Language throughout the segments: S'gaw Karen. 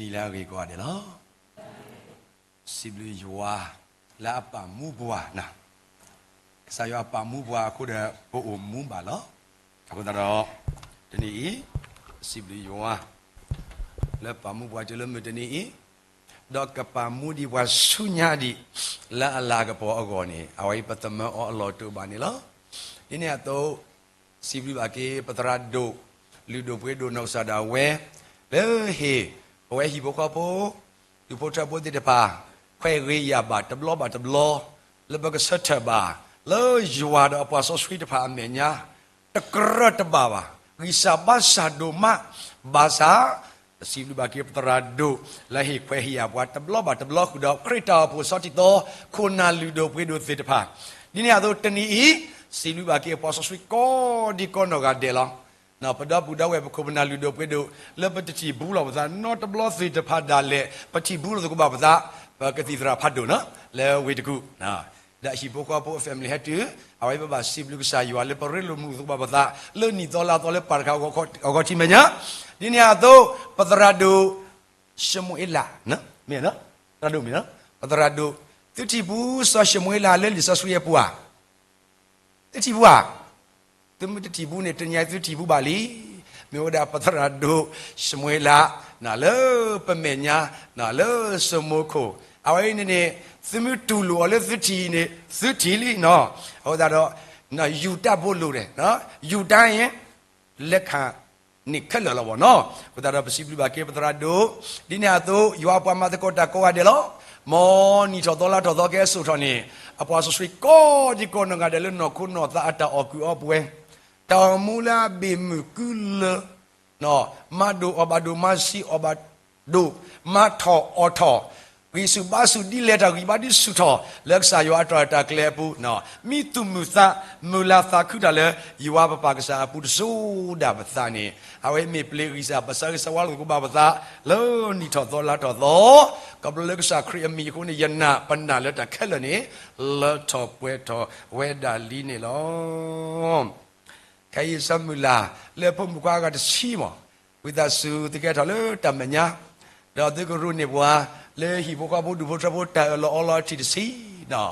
နံၤလၢအဂ့ၤကိးဂၤဒဲးလီၤ. စံးဘျုးယွၤလၢအပာ်မူပှၤ, ကစၢ်ယွၤအပာ်မူပှၤအဃိဒီး ပအိၣ်မူဘၣ်လီၤ. အဃိသတးဒီး တနံၤအံၤ စံးဘျုးယွၤ လၢပာ်မူပှၤတုၤလၢမုၢ်တနံၤအံၤ, ဒီးကပာ်မူဒံးပှၤဆူညါဒံး လၢအလၤကပီၤအဂီၢ်န့ၣ် အဝဲအံၤပသမၢအီၤအလီၢ်တအိၣ်ဘၣ်န့ၣ်လီၤ. ဒ်န့ၣ်အသိး စံးဘျုးဘၣ်က့ၤပသရၣ်ဒိၣ် လုၢ်ဒိၣ်ပှ့ၤဒိၣ်နီၢ်ကစၢ်ဒၣ်ဝဲ လၢဟ့ၣ် ပဝဲဟံၣ်ဖိဃီဖိ ဒူၣ်ဖိထၢဖိသ့ၣ်တဖၣ် ခွဲးဂ့ၤယာ်ဘၣ်တဘျီဘၣ်တဘျီ လၢပကဆၢထၢၣ်ဘၣ် လၢယွၤဒီးအပှၤစီဆှံတဖၣ်အမဲာ်ညါ တကြၢးတဘၣ်ဘၣ် ဂံၢ်စၢ်ဘါစၢ်ဒိၣ်မး ဘၣ်ဆၣ် စံးဘျုးဘၣ်က့ၤပသရၣ်ဒိၣ် လၢဟ့ၣ်ခွဲးဟ့ၣ်ယာ်ပှၤတဘျီဘၣ်တဘျီဃုာ်ဒီး ခရံာ်တၢ်အိၣ်ဖှိၣ်ဆီထံသီ ခိၣ်နၢ်လုၢ်ဒိၣ်ပှ့ၤဒိၣ်သ့ၣ်တဖၣ်, ဒ်န့ၣ်အသိးတနံၤအံၤ စံးဘျုးဘၣ်က့ၤအပှၤစီဆှံကိးဒံကိးနီၢ်ဂၤဒဲးလီၤ. ပဒီပုၢ်ဒီဝဲၢ်ပခိၣ်ပနၢ်လုၢ်ဒိၣ်ပှ့ၤဒိၣ် လၢပတထံၣ်ဘူးလိာ်ပသး နီတဘျီသ့ၣ်တဖၣ်ဒၣ်လဲာ် ပထံၣ်ဘူးလိာ်သကိးဘၣ်ပသး ပကသံၣ်သရၣ်ဖးဒိၣ်နီၤ လၢဝ့ၢ်တကူၣ် ဒီးဟံၣ်ဖိဃီဖိအ family ဟဲတုၤ အဝဲပဘၣ်စံးဘျုးကစၢ်ယွၤလၢပရ့လိာ်မုာ်သကိးဘၣ်ပသး လၢနံၣ်သီလါသီလၢပာ်တခါအဂီၢ်ထံးမဲာ်ညါ, ဒ်န့ၣ်အသိး ပသရၣ်ဒိၣ် ၡမူၤအ့လး မ့ၢ် သရၣ်ဒိၣ်မ့ၢ် ပသရၣ်ဒိၣ် သုထံၣ်ဘူးစီၤၡမူၤအ့လးလၢလံာ်စီဆှံအပူၤဧါ သုထံၣ်ဘူးဧါ, သုမ့ၢ်တထံၣ်ဘူးန့ၣ် တနံၤအံၤသုထံၣ်ဘူးဘၣ်လံ, မ့ၢ်ဝဲဒၣ်ပသရၣ်ဒိၣ် ၡမူၤအ့လး လၢပမဲာ်ညါ လၢစီၤမိၤခိၣ် အဝဲအံၤန့ၣ်န့ၣ် သုမ့ၢ်တူၢ်လိာ်အီၤလၢသုထံၣ်အံၤန့ၣ် သုထံၣ်လံနီၤ, အဃိသတးဒီး ယူၤတၢ်ဖိလိၤဒဲး ယူၤတၢ်အံၤ လဲၤခးန့ၣ်ခဲလၢာ်လီၤဘၣ်နီၤ, အဃိသတးဒီးပစံးဘျုးဘၣ်က့ၤပသရၣ်ဒိၣ်, ဒ်န့ၣ်အသိး ယွၤအပှၤမၤသကိးတၢ်ကိးဂၤဒဲးလီၤ, မ်နံၣ်ထီၣ်သီလါထီၣ်သီကဟဲစိာ်ထီၣ်န့ၣ် အပှၤစီဆှံကိးဒံကိးနီၢ်ဂၤဒဲးလၢနီၢ်ခိနီၢ်သးအတၢ်အီၣ်ကုၢ်အီပှဲၤ, တၢ်အိၣ်မူလၢအဘ့ၣ်မုၢ်ကုလၢာ် မၤဒိၣ်အီၣ်ဘၣ်ဒိၣ် မၤဆံးအီၣ်ဘၣ်ဒိၣ်, မၤထီၣ်အီၣ်ထီၣ်, ဂံၢ်ဆူၣ်ဘါဆူၣ်ဒ်လဲၣ်တၢ်ဂံၢ်ဘါဒ်ဆူၣ်ထီၣ် လၢကစၢ်ယွၤအတၢ်ရဲၣ်တၢ်ကျဲၤအပူၤ, မံသူၣ်မုာ်သးမုာ်လၤသးခုတၢ်လၢ ယွၤပပၢ်ကစၢ်အပူၤတစိၤဒၣ်ပသးန့ၣ်, အဝဲမ့ၢ်ပျ့ၤဂံၢ်စၢ်ဘါစၢ်ဂ့ၤ စၢ်ဝါလိာ်သကိးဘၣ်ပသး လၢနံၣ်ထီၣ်သီလါထီၣ်သီ, ခီဖျိလၢကစၢ်ခရံာ်အမံၤအဃိန့ၣ် ယနာ်ပနာ်လၢတၢ်ခဲလၢာ်န့ၣ် လၢထီၣ်ပှဲၤထီၣ်ဝဲဒၣ်လံန့ၣ်လီၤ. ခဲအံၤစီၤမုၢ်လၢ် လၢဖိမုၣ်ခွါအဂၤတဆံမး, ဝံသးစူၤသုကဟဲထီၣ်လၢတၢ်မဲာ်ညါ, ဒီးသုကရူၢ်န့ၢ်ပှၤ လၢဟံၣ်ဖိဃီဖိဒူၣ်ဖိထၢဖိတၢ်အၢၣ်လီၤအီလီၤအထံၣ်တဆံနီၤ,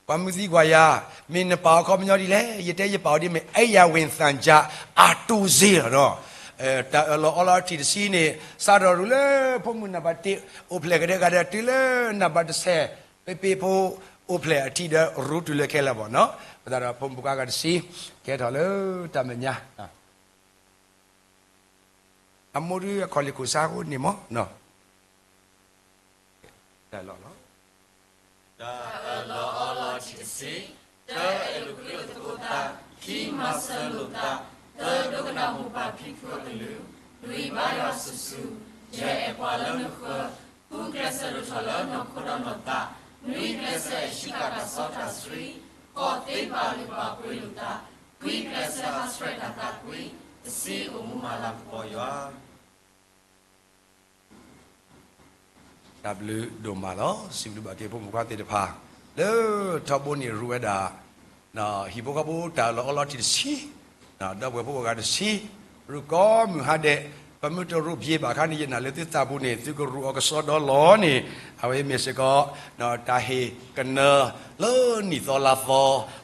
ပှၤမုၢ်သံကွၢ်ယၤ, မ့ၢ်နပာ်အခီပညီဒ်လဲၣ်, ယတဲယပာ်အီၤဒ်မ့ၢ် အယၤဝ့ၢ်သၣ်ကၠၣ် အတိၢ်စ့လီၤနီၤ, တၢ်အၢၣ်လီၤအီလီၤအထံၣ်တဆံန့ၣ် စးထီၣ်ရူၢ်လၢဖိမုၣ်နံပါတ်တစ် အိၣ်ဖျဲၣ်ကဒဲကဒဲ တုၤလၢ နံပါတ်တစ်ဆယ် ပ့ပ့ဖိအိၣ်ဖျဲၣ်အထံဒီးရူၢ်တုၤလၢခဲလၢာ်ဘၣ်နီၤ, အဃိသတးဒီးဖိမုၣ်ခွါအဂၤတဆံ ကဟဲထီၣ်လၢတၢ်မဲာ်ညါ အမိၢ်ဒုးအခီၣ်လ့ၢ်ခိၣ်ဆါအဃိန့ၣ်မး, တၢ်အၢၣ်လီၤအီလီၤထံၣ်တဆံ, တၢ အဲၣ်လိာ်ကွံလိာ်သကိးသး, ခံ မၤစၢၤလိာ်သး, သၢ ဒိကနၣ်မိၢ်ပၢ်ဖံဖုအကလုၢ်, လွံၢ် ဘါယွၤစုာ်စုာ်, ယဲၢ် အဲၣ်ပှၤလၢနဃၢၤ, ဃု ကျဲးစၢးဒိၣ်ထီၣ်လၢနီၢ်ခိဒီးနီၢ်သး, နွံ ကျဲးစၢးအဲၣ်ဆံးကၤတၢ်စီတၢ်ဆှံ, ဃိး သ့ပာ်လုၢ်ပာ်ပှ့ၤလိာ်သး, ခွံ ကျဲးစၢးဟးဆှဲးတၢ်သးကွံ, တဆံ အိၣ်မူမၤလၤကပီၤယွၤ တၢ်ဘျုးဒိၣ်မးလီၤ. စံးဘျုးဘၣ်က့ၤဖိမုၣ်ခွါသ့ၣ်တဖၣ် လၢထီဘိန့ၣ်ရူၢ်ဝဲဒၣ် ဟံၣ်ဖိဃီဖိတၢ်အၢၣ်လီၤအီလီၤထံၣ်တဆံ, ဒီပုၢ်ဝဲၢ်ဖိအဂၤတဆံ, ရူၢ်ကိးမုၢ်ဟါဒဲး, ပမ့ၢ်တရူၢ်ဘျ့ဘၣ်အခါန့ၣ် ယနာ်လၢသုသးပူၤန့ၣ် သုကရူၢ်အီၤကစီဒီလီၤန့ၣ်, အဝဲမ့ၢ်စ့ၢ်ကီး တၢ်ဟ့ၣ်ကနၢလၢနံၣ်သီလါသီ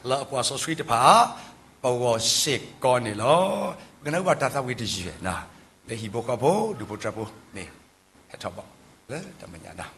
လၢအပှၤစီဆှံတဖၣ် ပဂီၢ်စ့ၢ်ကီးန့ၣ်လီၤ. ပကနၢ်ဟူဘၣ်တၢ်သးဝံၣ်တယုၢ် လၢဟံၣ်ဖိဃီဖိ ဒူၣ်ဖိထၢဖိန့ၣ် ဟဲထီၣ်ဘၣ်လၢတၢ်မဲာ်ညါဒၣ်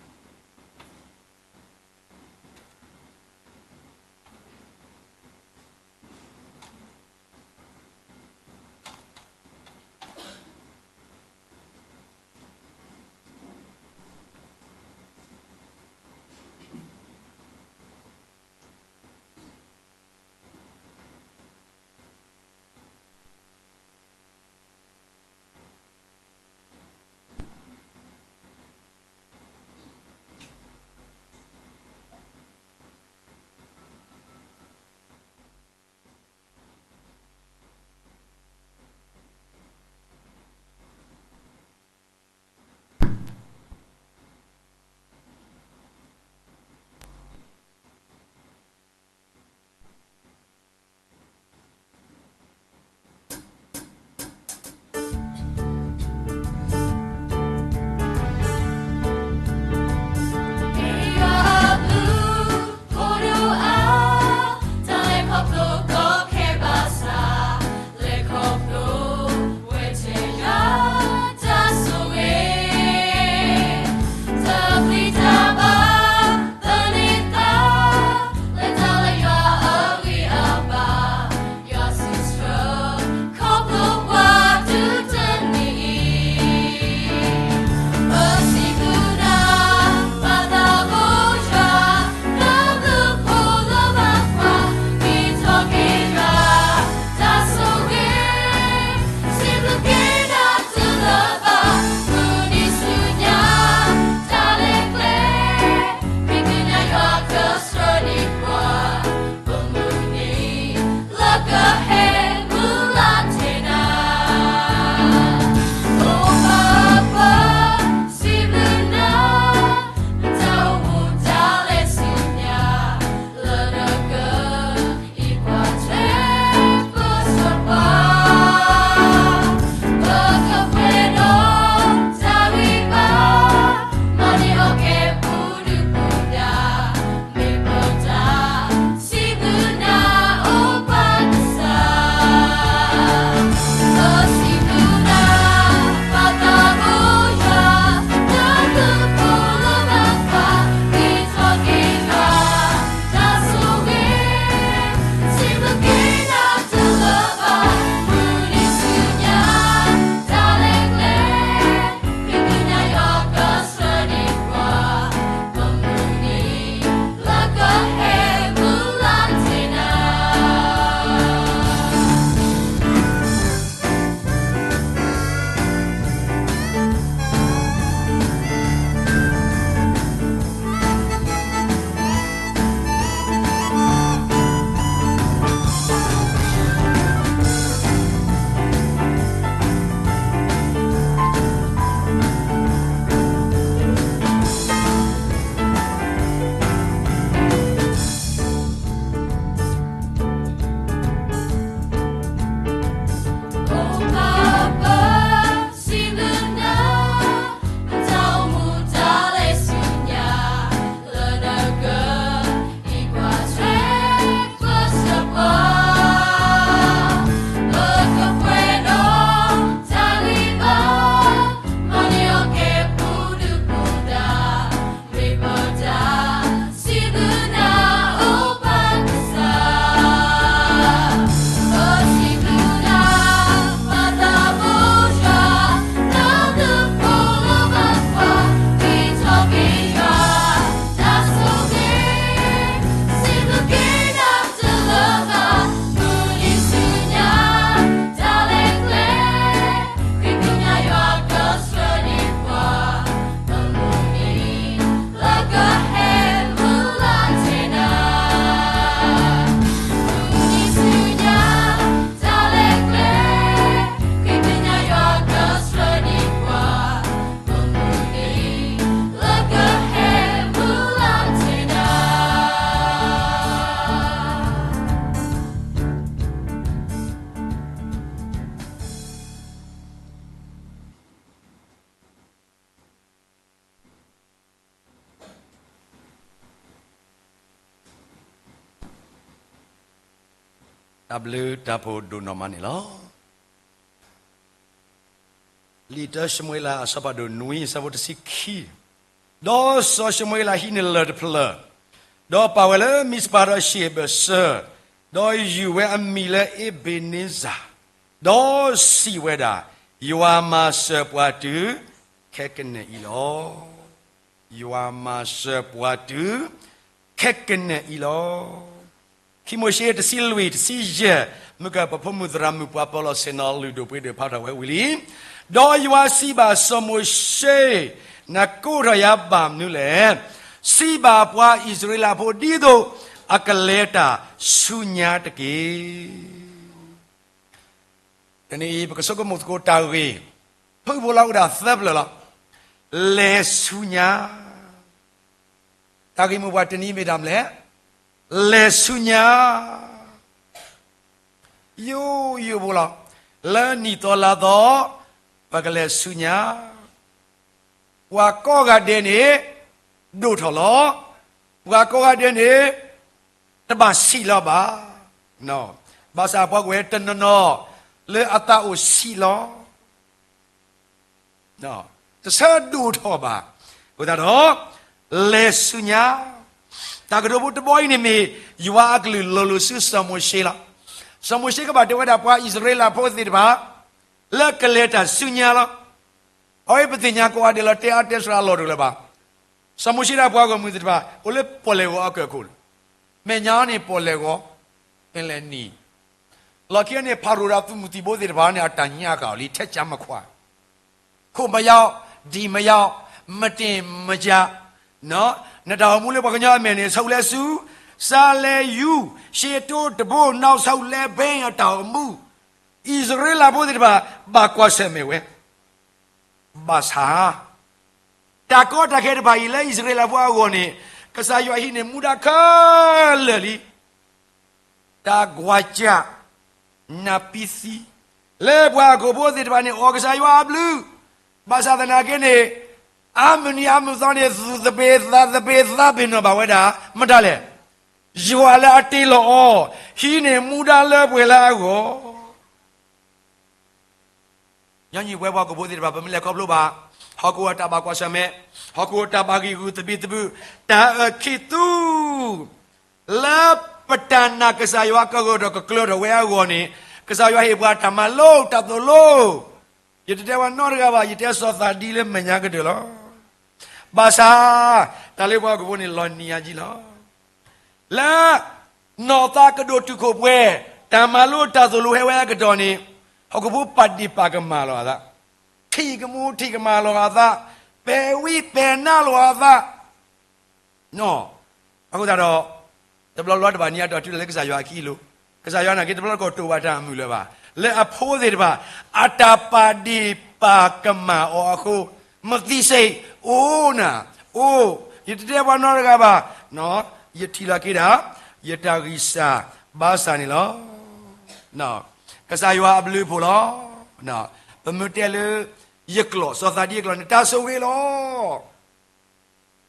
တၢ်ဘျုးတၢ်ဖှိၣ်ဒိၣ်နီၢ်မးန့ၣ်လီၤ. လံာ်တၢၡမူၤအ့လး အဆၢဖးဒိၣ်နွံ အဆၢဖိတဆံခံ, ဒီးစီၤၡမူၤအ့လးဟံးန့ၢ်လၢၢ်တဖျၢၣ်, ဒီးပာ်ဝဲလၢမံးစပၤဒီးအရှံၣ်အဘၢၣ်စၢၤ, ဒီးယုၢ်ဝဲအမံၤလၢအ့ဘ့းနံစၢ်, ဒီးစံးဝဲဒၣ်, ယွၤမၤစၢၤပှၤတုၤခဲကနံၣ်အံၤလီၤ. ယွၤမၤစၢၤပှၤတုၤခဲကနံၣ်အံၤလီၤ. ခံမိၤၡ့ တဆံလွံၢ် တဆံယဲၢ်, မုၢ်ကပဖိမုၣ်သရၣ်မုၣ်ပှၤပၢၤလီၢ်ဆ့ၣ်နီၤလုၢ်ဒိၣ်ပှ့ၤဒိၣ်ဖးထီၣ်ဝဲဝံၤလံ. ဒီးယွၤစံးဘၣ်စီၤမိၤၡ့, နကိးထီၣ်ယၤဘၣ်မနုၤလဲၣ်. စံးဘၣ်ပှၤအံၣ်စရ့လးဖိဒ်သိးအကလဲၤတၢ်ဆူညါတက့ၢ်. တနံၤအံၤ ပကဆိကမိၣ်သကိးတၢ်ဂ့ၢ်, ဖုၣ်ဖိလီၤအိၣ်ဒၣ်သၢဖျၢၣ်လီၤ. လဲၤဆူညါ, တၢ်ဂ့ၢ်မိၢ်ပှၢ်တနံၤမ့ၢ်တၢ်မနုၤလဲၣ်. လဲၤဆူညါ, ယိယိဖိလီၤ. လၢနံၣ်သီလါသီ ပကလဲၤဆူညါ, ပှၤကိးဂၤဒဲးန့ၣ် ဒိၣ်ထီၣ်လီၤ. ပှၤကိးဂၤဒဲးန့ၣ် တဘၣ်ဆံးလီၤဘၣ်. ဘၣ်ဆၣ်ပှၤကွဲးတနီၤနီၤ လၢအသးအိၣ်ဆံးလီၤ. တဆၢဒိၣ်ထီၣ်ဘၣ်. အဃိသတးဒီး လဲၤဆူညါ, တၢ်ကတိၤဖိတဘီအံၤန့ၣ်မ့ၢ် ယွၤအကလုၢ်လီၤလိၤဆူစီၤမိၤၡ့လီၤ. စီၤမိၤၡ့ကဘၣ်တဲဝဲဒၣ်ပှၤအံၣ်စရ့လးဖိသ့ၣ်တဖၣ် လၢကလဲၤတၢ်ဆူညါလီၤ. အဝဲပသ့ၣ်ညါကိးဂၤဒဲးလီၤ တဲအါတဲစှၤအလီၢ်တအိၣ်လၢၤဘၣ်. စီၤမိၤၡ့ဒၣ်ပှၤဂီၢ်မုၢ်သ့ၣ်တဖၣ် အိၣ်လၢပီၣ်လဲၣ်ဂီၤအကၢၢ်ခိၣ်လီၤ. မဲာ်ညါန့ၣ်ပီၣ်လဲၣ်ဂီၤ, ပလဲၣ်နံၤ, လီၢ်ခံန့ၣ် ဖၤရိၤဒီးသုးမုၢ်သံၣ်ဘိသ့ၣ်တဖၣ်န့ၣ် အတၢ်ညါကအိၣ်လံ ထဲကၢမခွါ, ခိၣ်မယါ, ဒံၣ်မယါ, မတ့ၢ်မယါ, နတၢ်အိၣ်မူလၢပှၤကညီအမဲာ်န့ၣ် ဆူလဲဆူ, စးလဲယူ, ရှ့တိတဘိ နီၢ်ဆူလဲဘဲအတၢ်အိၣ်မူ, အံၣ်စရ့လးဖိသ့ၣ်တဖၣ် ဘၣ်ကွၢ်ဆၢၣ်မဲာ်ဝဲ ဘၣ်ဆၣ် တၢ်ကီတၢ်ခဲတဖၣ်အံၤလၢအံၣ်စရ့လးဖိအဂီၢ်န့ၣ် ကစၢ်ယွၤဟံးန့ၢ်မူဒါခဲလၢာ်လံ. တၢ်ကွၢ်ကၢ်, နၢ်ပံသံ, လၢပှၤဟီၣ်ခိၣ်ဖိသ့ၣ်တဖၣ်န့ၣ် အီၣ်ကစၢ်ယွၤအဘျုး, ဘၣ်ဆၣ်သနာ်က့န့ၣ် အါမုၢ်နံၤအါမုၢ်သီန့ၣ် သူၣ်သပ့ၤသးသပ့ၤသးပ့ၤနီၣ်ဘၣ်ဝဲဒၣ် မတၤလဲၣ်, ယွၤလၢအတ့လီၤအီၤ, ဟံးန့ၢ်မူဒါလၢပှဲၤလၢအဂီၢ် ညီနုၢ်ပှဲၤပှၤဟီၣ်ခိၣ်ဖိသ့ၣ်တဖၣ် ပမ့ၢ်လဲၤခီဖျိဘၣ် ဟီၣ်ခိၣ်အတၢ်ဘၣ်ကွၢ်ဆၢၣ်မဲာ်, ဟီၣ်ခိၣ်အတၢ်ဘၣ်ဂံၢ်ဂူာ်သဘံၣ်သဘုၣ်, တၢ်အၢၣ်ခံးသူ လၢပတၢ်နာ်ကစၢ်ယွၤကဂၢၢ်ထီၣ်ကကျၢၤထီၣ်ဝဲအဂီၢ်န့ၣ်, ကစၢ်ယွၤဟ့ၣ်ပှၤတၢ်မၤလိတၢ်သိၣ်လိ, ယတတဲပှၤနီတဂၤဘၣ်, ယတဲစီၤသးဒံလၢမဲာ်ညါကတၢၢ်လီၤ. ဘၣ်ဆၣ် တၢ်လၢပှၤဟီၣ်ခိၣ်ဖိန့ၣ် လီၤနံၤယၤကံလီၤ. လၢ နီၢ်သးကဒိၣ်တုာ်ခိၣ်ပှဲၤ, တၢ်မၤလိတၢ်သိၣ်လိဟဲဝဲအကတီၢ်န့ၣ်, ဟီၣ်ခိၣ်ဖိပာ်ဒ့ၣ်ပာ်ကမၣ်လီၤအသး, ထံၣ်ကမူထံၣ်ကမၣ်လီၤအသး, ပဲာ်ဝံပဲာ်နါလီၤအသး, အဃိသတးဒီး တဘျီဘျီတဘၣ်နံၤအတီၢ်တုၤလၢကစၢ်ယွၤအခံအလိၤ, ကစၢ်ယွၤနာ်က့ တဘျီတခီၣ်တိၢ်ဘၣ်တၢ်အမုာ်လၢၤဘၣ်, လၢအဖိသ့ၣ်တဖၣ် အတၢ်ပာ်ဒ့ၣ်ပာ်ကမၣ်အီၤအဃိ, မသံစ့ၢ်အိၣ်နၤ, အိၣ်, ယတတဲပှၤနီတဂၤဘၣ်, ယထံၣ်လီၤက့ၤဒၣ် ယတၢ်ဂံၢ်စၢ်ဘါစၢ်န့ၣ်လီၤ. ကစၢ်ယွၤအဘျုးအဖှိၣ်လီၤ. ပမ့ၢ်တဲလၢ ယကျိာ် စီၤသးဒံအကျိာ်န့ၣ် တၢ်ဆိၣ်ဂ့ၤလီၤ.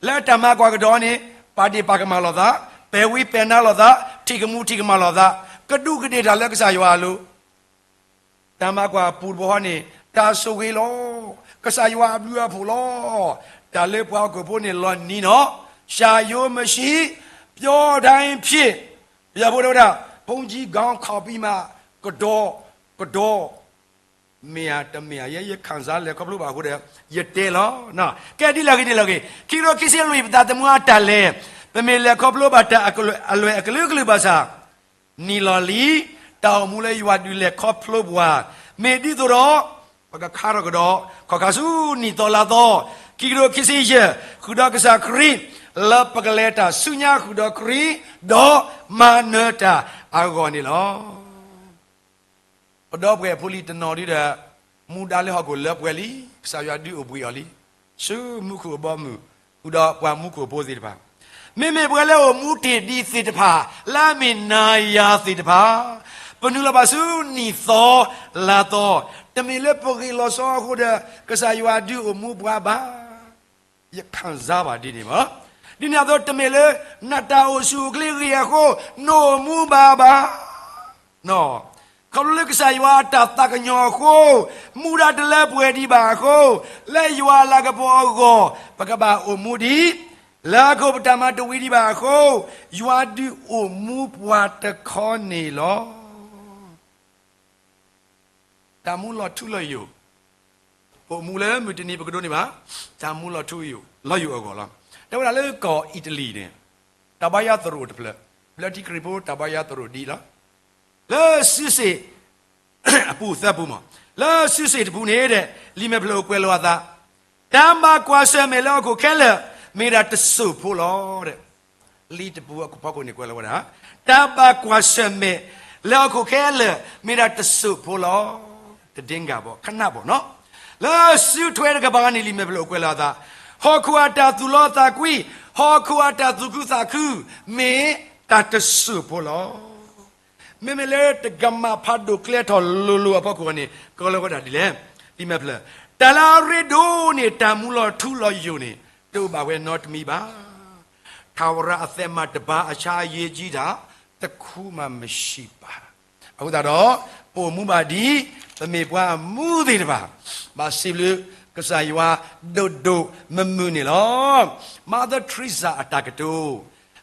လၢတၢ်မၤကွၢ်ကဒီးန့ၣ် ပာ်ဒ့ၣ်ပာ်ကမၣ်လိာ်သး, ပဲာ်ဝံပဲာ်နါလိာ်သး, ထံၣ်ကမူထံၣ်ကမၣ်လိာ်သး, ကဒူးကဒ့ၣ်တၢ်လၢကစၢ်ယွၤအလိၤ တၢ်မၤကွၢ်အပူၤတဘျီဃီန့ၣ် တၢ်ဆိၣ်ဂ့ၤလီၤ. ကစၢ်ယွၤအဘျုးအဖှိၣ်လီၤ. တၢ်လၢပှၤဟီၣ်ခိၣ်ဖိန့ၣ်လီၤနံၤနီၤ, ဆၢယိၤမဆံး, ပျီဒၣ်အံၤဖျ့ၣ်, ပယီၤဖိတဲဝဲဒၣ် ဖုန်းကြီးခေါင်းခေါက်ပြီးမှ ကဒီး, ကဒီး, မ့ၢ်ဧါတမ့ၢ်ဧါ ယဲယခၣ်စၢ်လဲၤခီဖျိဘၣ်အဃိဒီး ယတဲလီၤ. ကဲဒ်လဲၣ်ဂ့ၤဒ်လဲၣ်ဂ့ၤ ခံကထိခံဆံလွံၢ် ပသးသမူအတၢ်လဲၤ, ပမ့ၢ်လဲၤခီဖျိဘၣ်တၢ်အလွဲၢ်အကလုာ်ကလုာ်ဘၣ်ဆၣ် နံၤလီၤလံ, တၢ်အိၣ်မူလၢယွၤဒုးလဲၤခီဖျိပှၤ, မ့ၢ်ဒ်သိးဒီး ပကခါထီၣ်ကဒီး ခီၣ်ခါဆူနံၣ်သီလါသီ, ခံကထိခံဆံယဲၢ် ဃုာ်ဒီးကစၢ်ခရံာ်, လၢပကလဲၤတၢ်ဆူညါဃုာ်ဒီးခရံာ်, ဒီးမၤနၢၤတၢ်အဂီၢ်န့ၣ်လီၤ. ပဒီပုၢ်ဝဲၢ်ဖိလံၤတနီၤဒ်ဒီး မူဒါလၢဟီၣ်ခိၣ်လၢပှဲၤလံ, ကစၢ်ယွၤဒုးအိၣ်ဘှံးအီၤလံ, ဆူမူခိၣ်အဘီအမုၢ်, ဃုာ်ဒီးပှၤမူခိၣ်ဖိသ့ၣ်တဖၣ်, မ့မ့ၢ်ပှၤလၢအိၣ်မူတ့ၢ်ဒံးသ့ၣ်တဖၣ်, လၢအမ့ၢ်နၤယၤသ့ၣ်တဖၣ်, ပနုာ်လီၤဘၣ်ဆူနံၣ်သီလါသီ, တမ့ၢ်လၢပဂ့ၢ်လီၤဆီအဃိဒီး ကစၢ်ယွၤဒုးအိၣ်မူပှၤဘၣ်. ယခၣ်စၢ်ဘၣ်ဒ်န့ၣ်ဘၣ်. ဒ်န့ၣ်အသိး တမ့ၢ်လၢ နတၢ်အိၣ်ဆူၣ်အိၣ်ချ့ဂ့ၤအဃိ နအိၣ်မူဘၣ်ဘၣ်. ခီဖျိလၢကစၢ်ယွၤအတၢ်သးကညီၤအဃိ, မူဒါတလၢပှဲၤဒံးဘၣ်အဃိ, လၢယွၤအလၤကပီၤအဂီၢ် ပကဘၣ်အိၣ်မူဒံး, လၢအခိၣ်ပတၢ်မၤတဝံၤဒံးဘၣ်အဃိ, ယွၤဒုးအိၣ်မူပှၤတခီန့ၣ်လီၤ. တၢ်မူလီၤထူလီၤယိာ်, ပအိၣ်မူလၢမုၢ်တနံၤပကဒိးန့ၢ်ဘၣ် တၢ်မူလီၤထူလီၤယိာ်အဂီၢ်လီၤ. တဲဝဲဒၣ်လၢကီၢ်အံၣ်တလံၤန့ၣ်, တၢ်ဘါယွၤသရိာ်တဖျၢၣ်, ဘျၢထံခရံာ်ဖိတၢ်ဘါယွၤသရိာ်ဒ်အံၤလီၤ. လၢစုစ့ၣ် အပူၤသၢပူၤမး, လၢစုစ့ၣ်တပူၤန့ၣ်ဒီး လံာ်မဲာ်ဖျၢၣ်အိၣ်ကွဲးလီၤအသး, တၢ်ဘၣ်ကွၢ်ဆၢၣ်မဲာ်လၢဟီၣ်ခိၣ်ခဲလၢာ် မ့ၢ်ဒၣ်တစိၢ်ဖိလီၤ. လံာ်တပူၤအဖီခိၣ်န့ၣ်ကွဲးလီၤဝဲဒၣ်, တၢ်ဘၣ်ကွၢ်ဆၢၣ်မဲာ်လၢဟီၣ်ခိၣ်ခဲလၢာ် မ့ၢ်ဒၣ်တစိၢ်ဖိလီၤ. တဒ့ငါဘီ ခနၣ်ဘီနီၤ, လၢစုထွဲတကပၤန့ၣ် လံာ်မဲာ်ဖျၢၣ်အိၣ်ကွဲးလီၤအသး, ဟီၣ်ခိၣ်အတၢ်သူၣ်လီသးကွံ, ဟီၣ်ခိၣ်အတၢ်သူၣ်ခုသးခု, မ့ၢ်တၢ်တစိၢ်ဖိလီၤ. မ့မ့ၢ်လၢတကမၣ်ဖးဒိၣ်ကျဲထီၣ်လိၤလိၤအဖီခိၣ်န့ၣ် ကလီၤဝဲဒၣ်ဒ်လဲၣ်, လံာ်မဲာ်ဖျၢၣ်, တၢ်လၢအရ့ဒိၣ်န့ၢ်တၢ်မူလီၤထူလီၤယိာ်န့ၣ် တအိၣ်ဘၣ်ဝဲနီတမံၤဘၣ်. ထာဝရအသက်မှတစ်ပါး အခြားအရေးကြီးတာ တစ်ခုမှမရှိပါ. အဃိသတးဒီး ပအိၣ်မူဘၣ်ဒ် ပမ့ၢ်ပှၤအမူသ့ၣ်တဖၣ်, ဘၣ်စံးဘျုးကစၢ်ယွၤဒိၣ်ဒိၣ်မုၢ်မုၢ်န့ၣ်လီၤ. Mother Teresa အတၢ်ကတိၤ,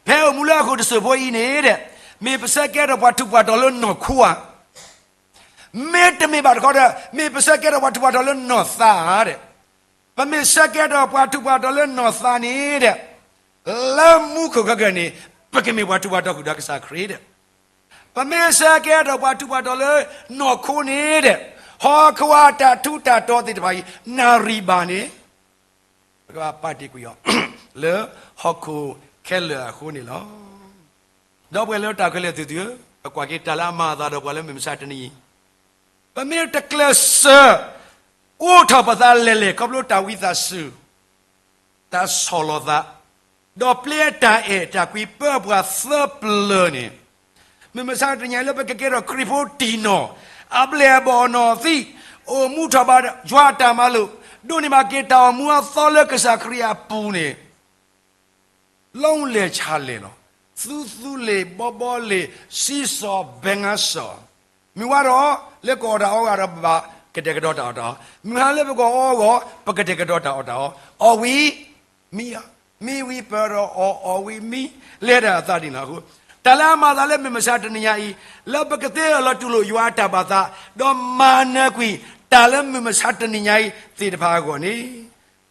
ဖဲအိၣ်မူလၢဟီၣ်ခိၣ်တစိၢ်ဖိအံၤန့ၣ်ဒီး, မ့ၢ်ပဆၢကဲထီၣ်ပှၤထူးပှၤတီၤလၢနီၢ်ခိဧါ, မ့တမ့ၢ်ဘၣ်တခီဒီး မ့ၢ်ပဆၢကဲထီၣ်ပှၤထူးပှၤတီၤလၢနီၢ်သးဧါဒီး, ပမ့ၢ်ဆၢကဲထီၣ်ပှၤထူးပှၤတီၤလၢနီၢ်သးန့ၣ်ဒီး, လၢမူခိၣ်ခဲကနံၣ်န့ၣ် ပကမ့ၢ်ပှၤထူးပှၤတီၤဃုာ်ဒီးကစၢ်ခရံာ်ဒီး, ပမ့ၢ်ဆၢကဲထီၣ်ပှၤထူးပှၤတီၤလၢနီၢ်ခိန့ၣ်ဒီး, ဟီၣ်ခိၣ်အတၢ်ထူးတၢ်တီၤသ့ၣ်တဖၣ်အံၤ နၣ်ရံၣ်ဘၣ်န့ၣ် ပကဘၣ်ပာ်တ့ၢ်ကွံာ်အီၤ လၢဟီၣ်ခိၣ်ခဲလၢာ်အဃိန့ၣ်လီၤ. ဒီပုၢ်ဝဲၢ်လၢတၢ်ခဲလၢာ်သ့ၣ်သုဧၢ, ပကွၢ်က့ၤတၢ်လၢအမၤအသးဒီးပှၤလၢမုၢ်မဆါတနံၤအံၤ, ပမ့ၢ်တကျဲးစၢး အိးထီၣ်ပသးလဲၢ်လဲၢ်ခီဖျိတၢ်ဝံသးစူၤ, တၢ်ဆီၣ်လီၤသး, ဒီးပျဲတၢ်အဲၣ်တၢ်ကွံပၢပှၤသၢပျၢၤန့ၣ်, မုၢ်မဆါတနံၤအံၤလၢပကကဲထီၣ်ခရံာ်ဖိတံၢ်နီၢ်, အပျဲၢ်အဘီၣ်အနီၢ်သံ, အိၣ်မူထီၣ်ဘၣ်ယွၤအတၢ်မၤလိာ်, ဒိးန့ၢ်ဘၣ်က့ၤတၢ်အိၣ်မူအသီလၢကစၢ်ခရံာ်အပူၤန့ၣ်, လီၤလဲၢ်ဆါလဲၢ်လီၤ. သူသူလ့ၢ်ဘီဘီလ့ၢ် စံစီၣ်ဘဲငါစီၣ်, မုၢ်ဝါဒီး လၢကအီၣ်တၢ်အီဂီၢ်ဒီး ပဘၣ်ကတဲာ်ကတီၤတၢ်အီၣ်တၢ်အီ, မုၢ်ဟါလၢပကအီအဂီၢ် ပကတဲာ်ကတီၤတၢ်အီၣ်တၢ်အီ, အီၣ်ဝံၤ မံ, မံဝံၤပၢၢ်ဒီးအီၣ်, အီၣ်ဝံၤမံ, လဲၤတၢ်အသးဒ်န့ၣ်လီၤ. အဃိ တၢ်လၢအမၤသးလၢမုၢ်မဆါတနံၤညါအံၤ, လၢပကသ့အၢၣ်လီၤတူၢ်လိာ်ယွၤအတၢ်ဘၣ်သး, ဒီးမၤနၢၤကွံာ်တၢ်လၢမုၢ်မဆါတနံၤညါအံၤသ့ၣ်တဖၣ်အဂီၢ်န့ၣ်,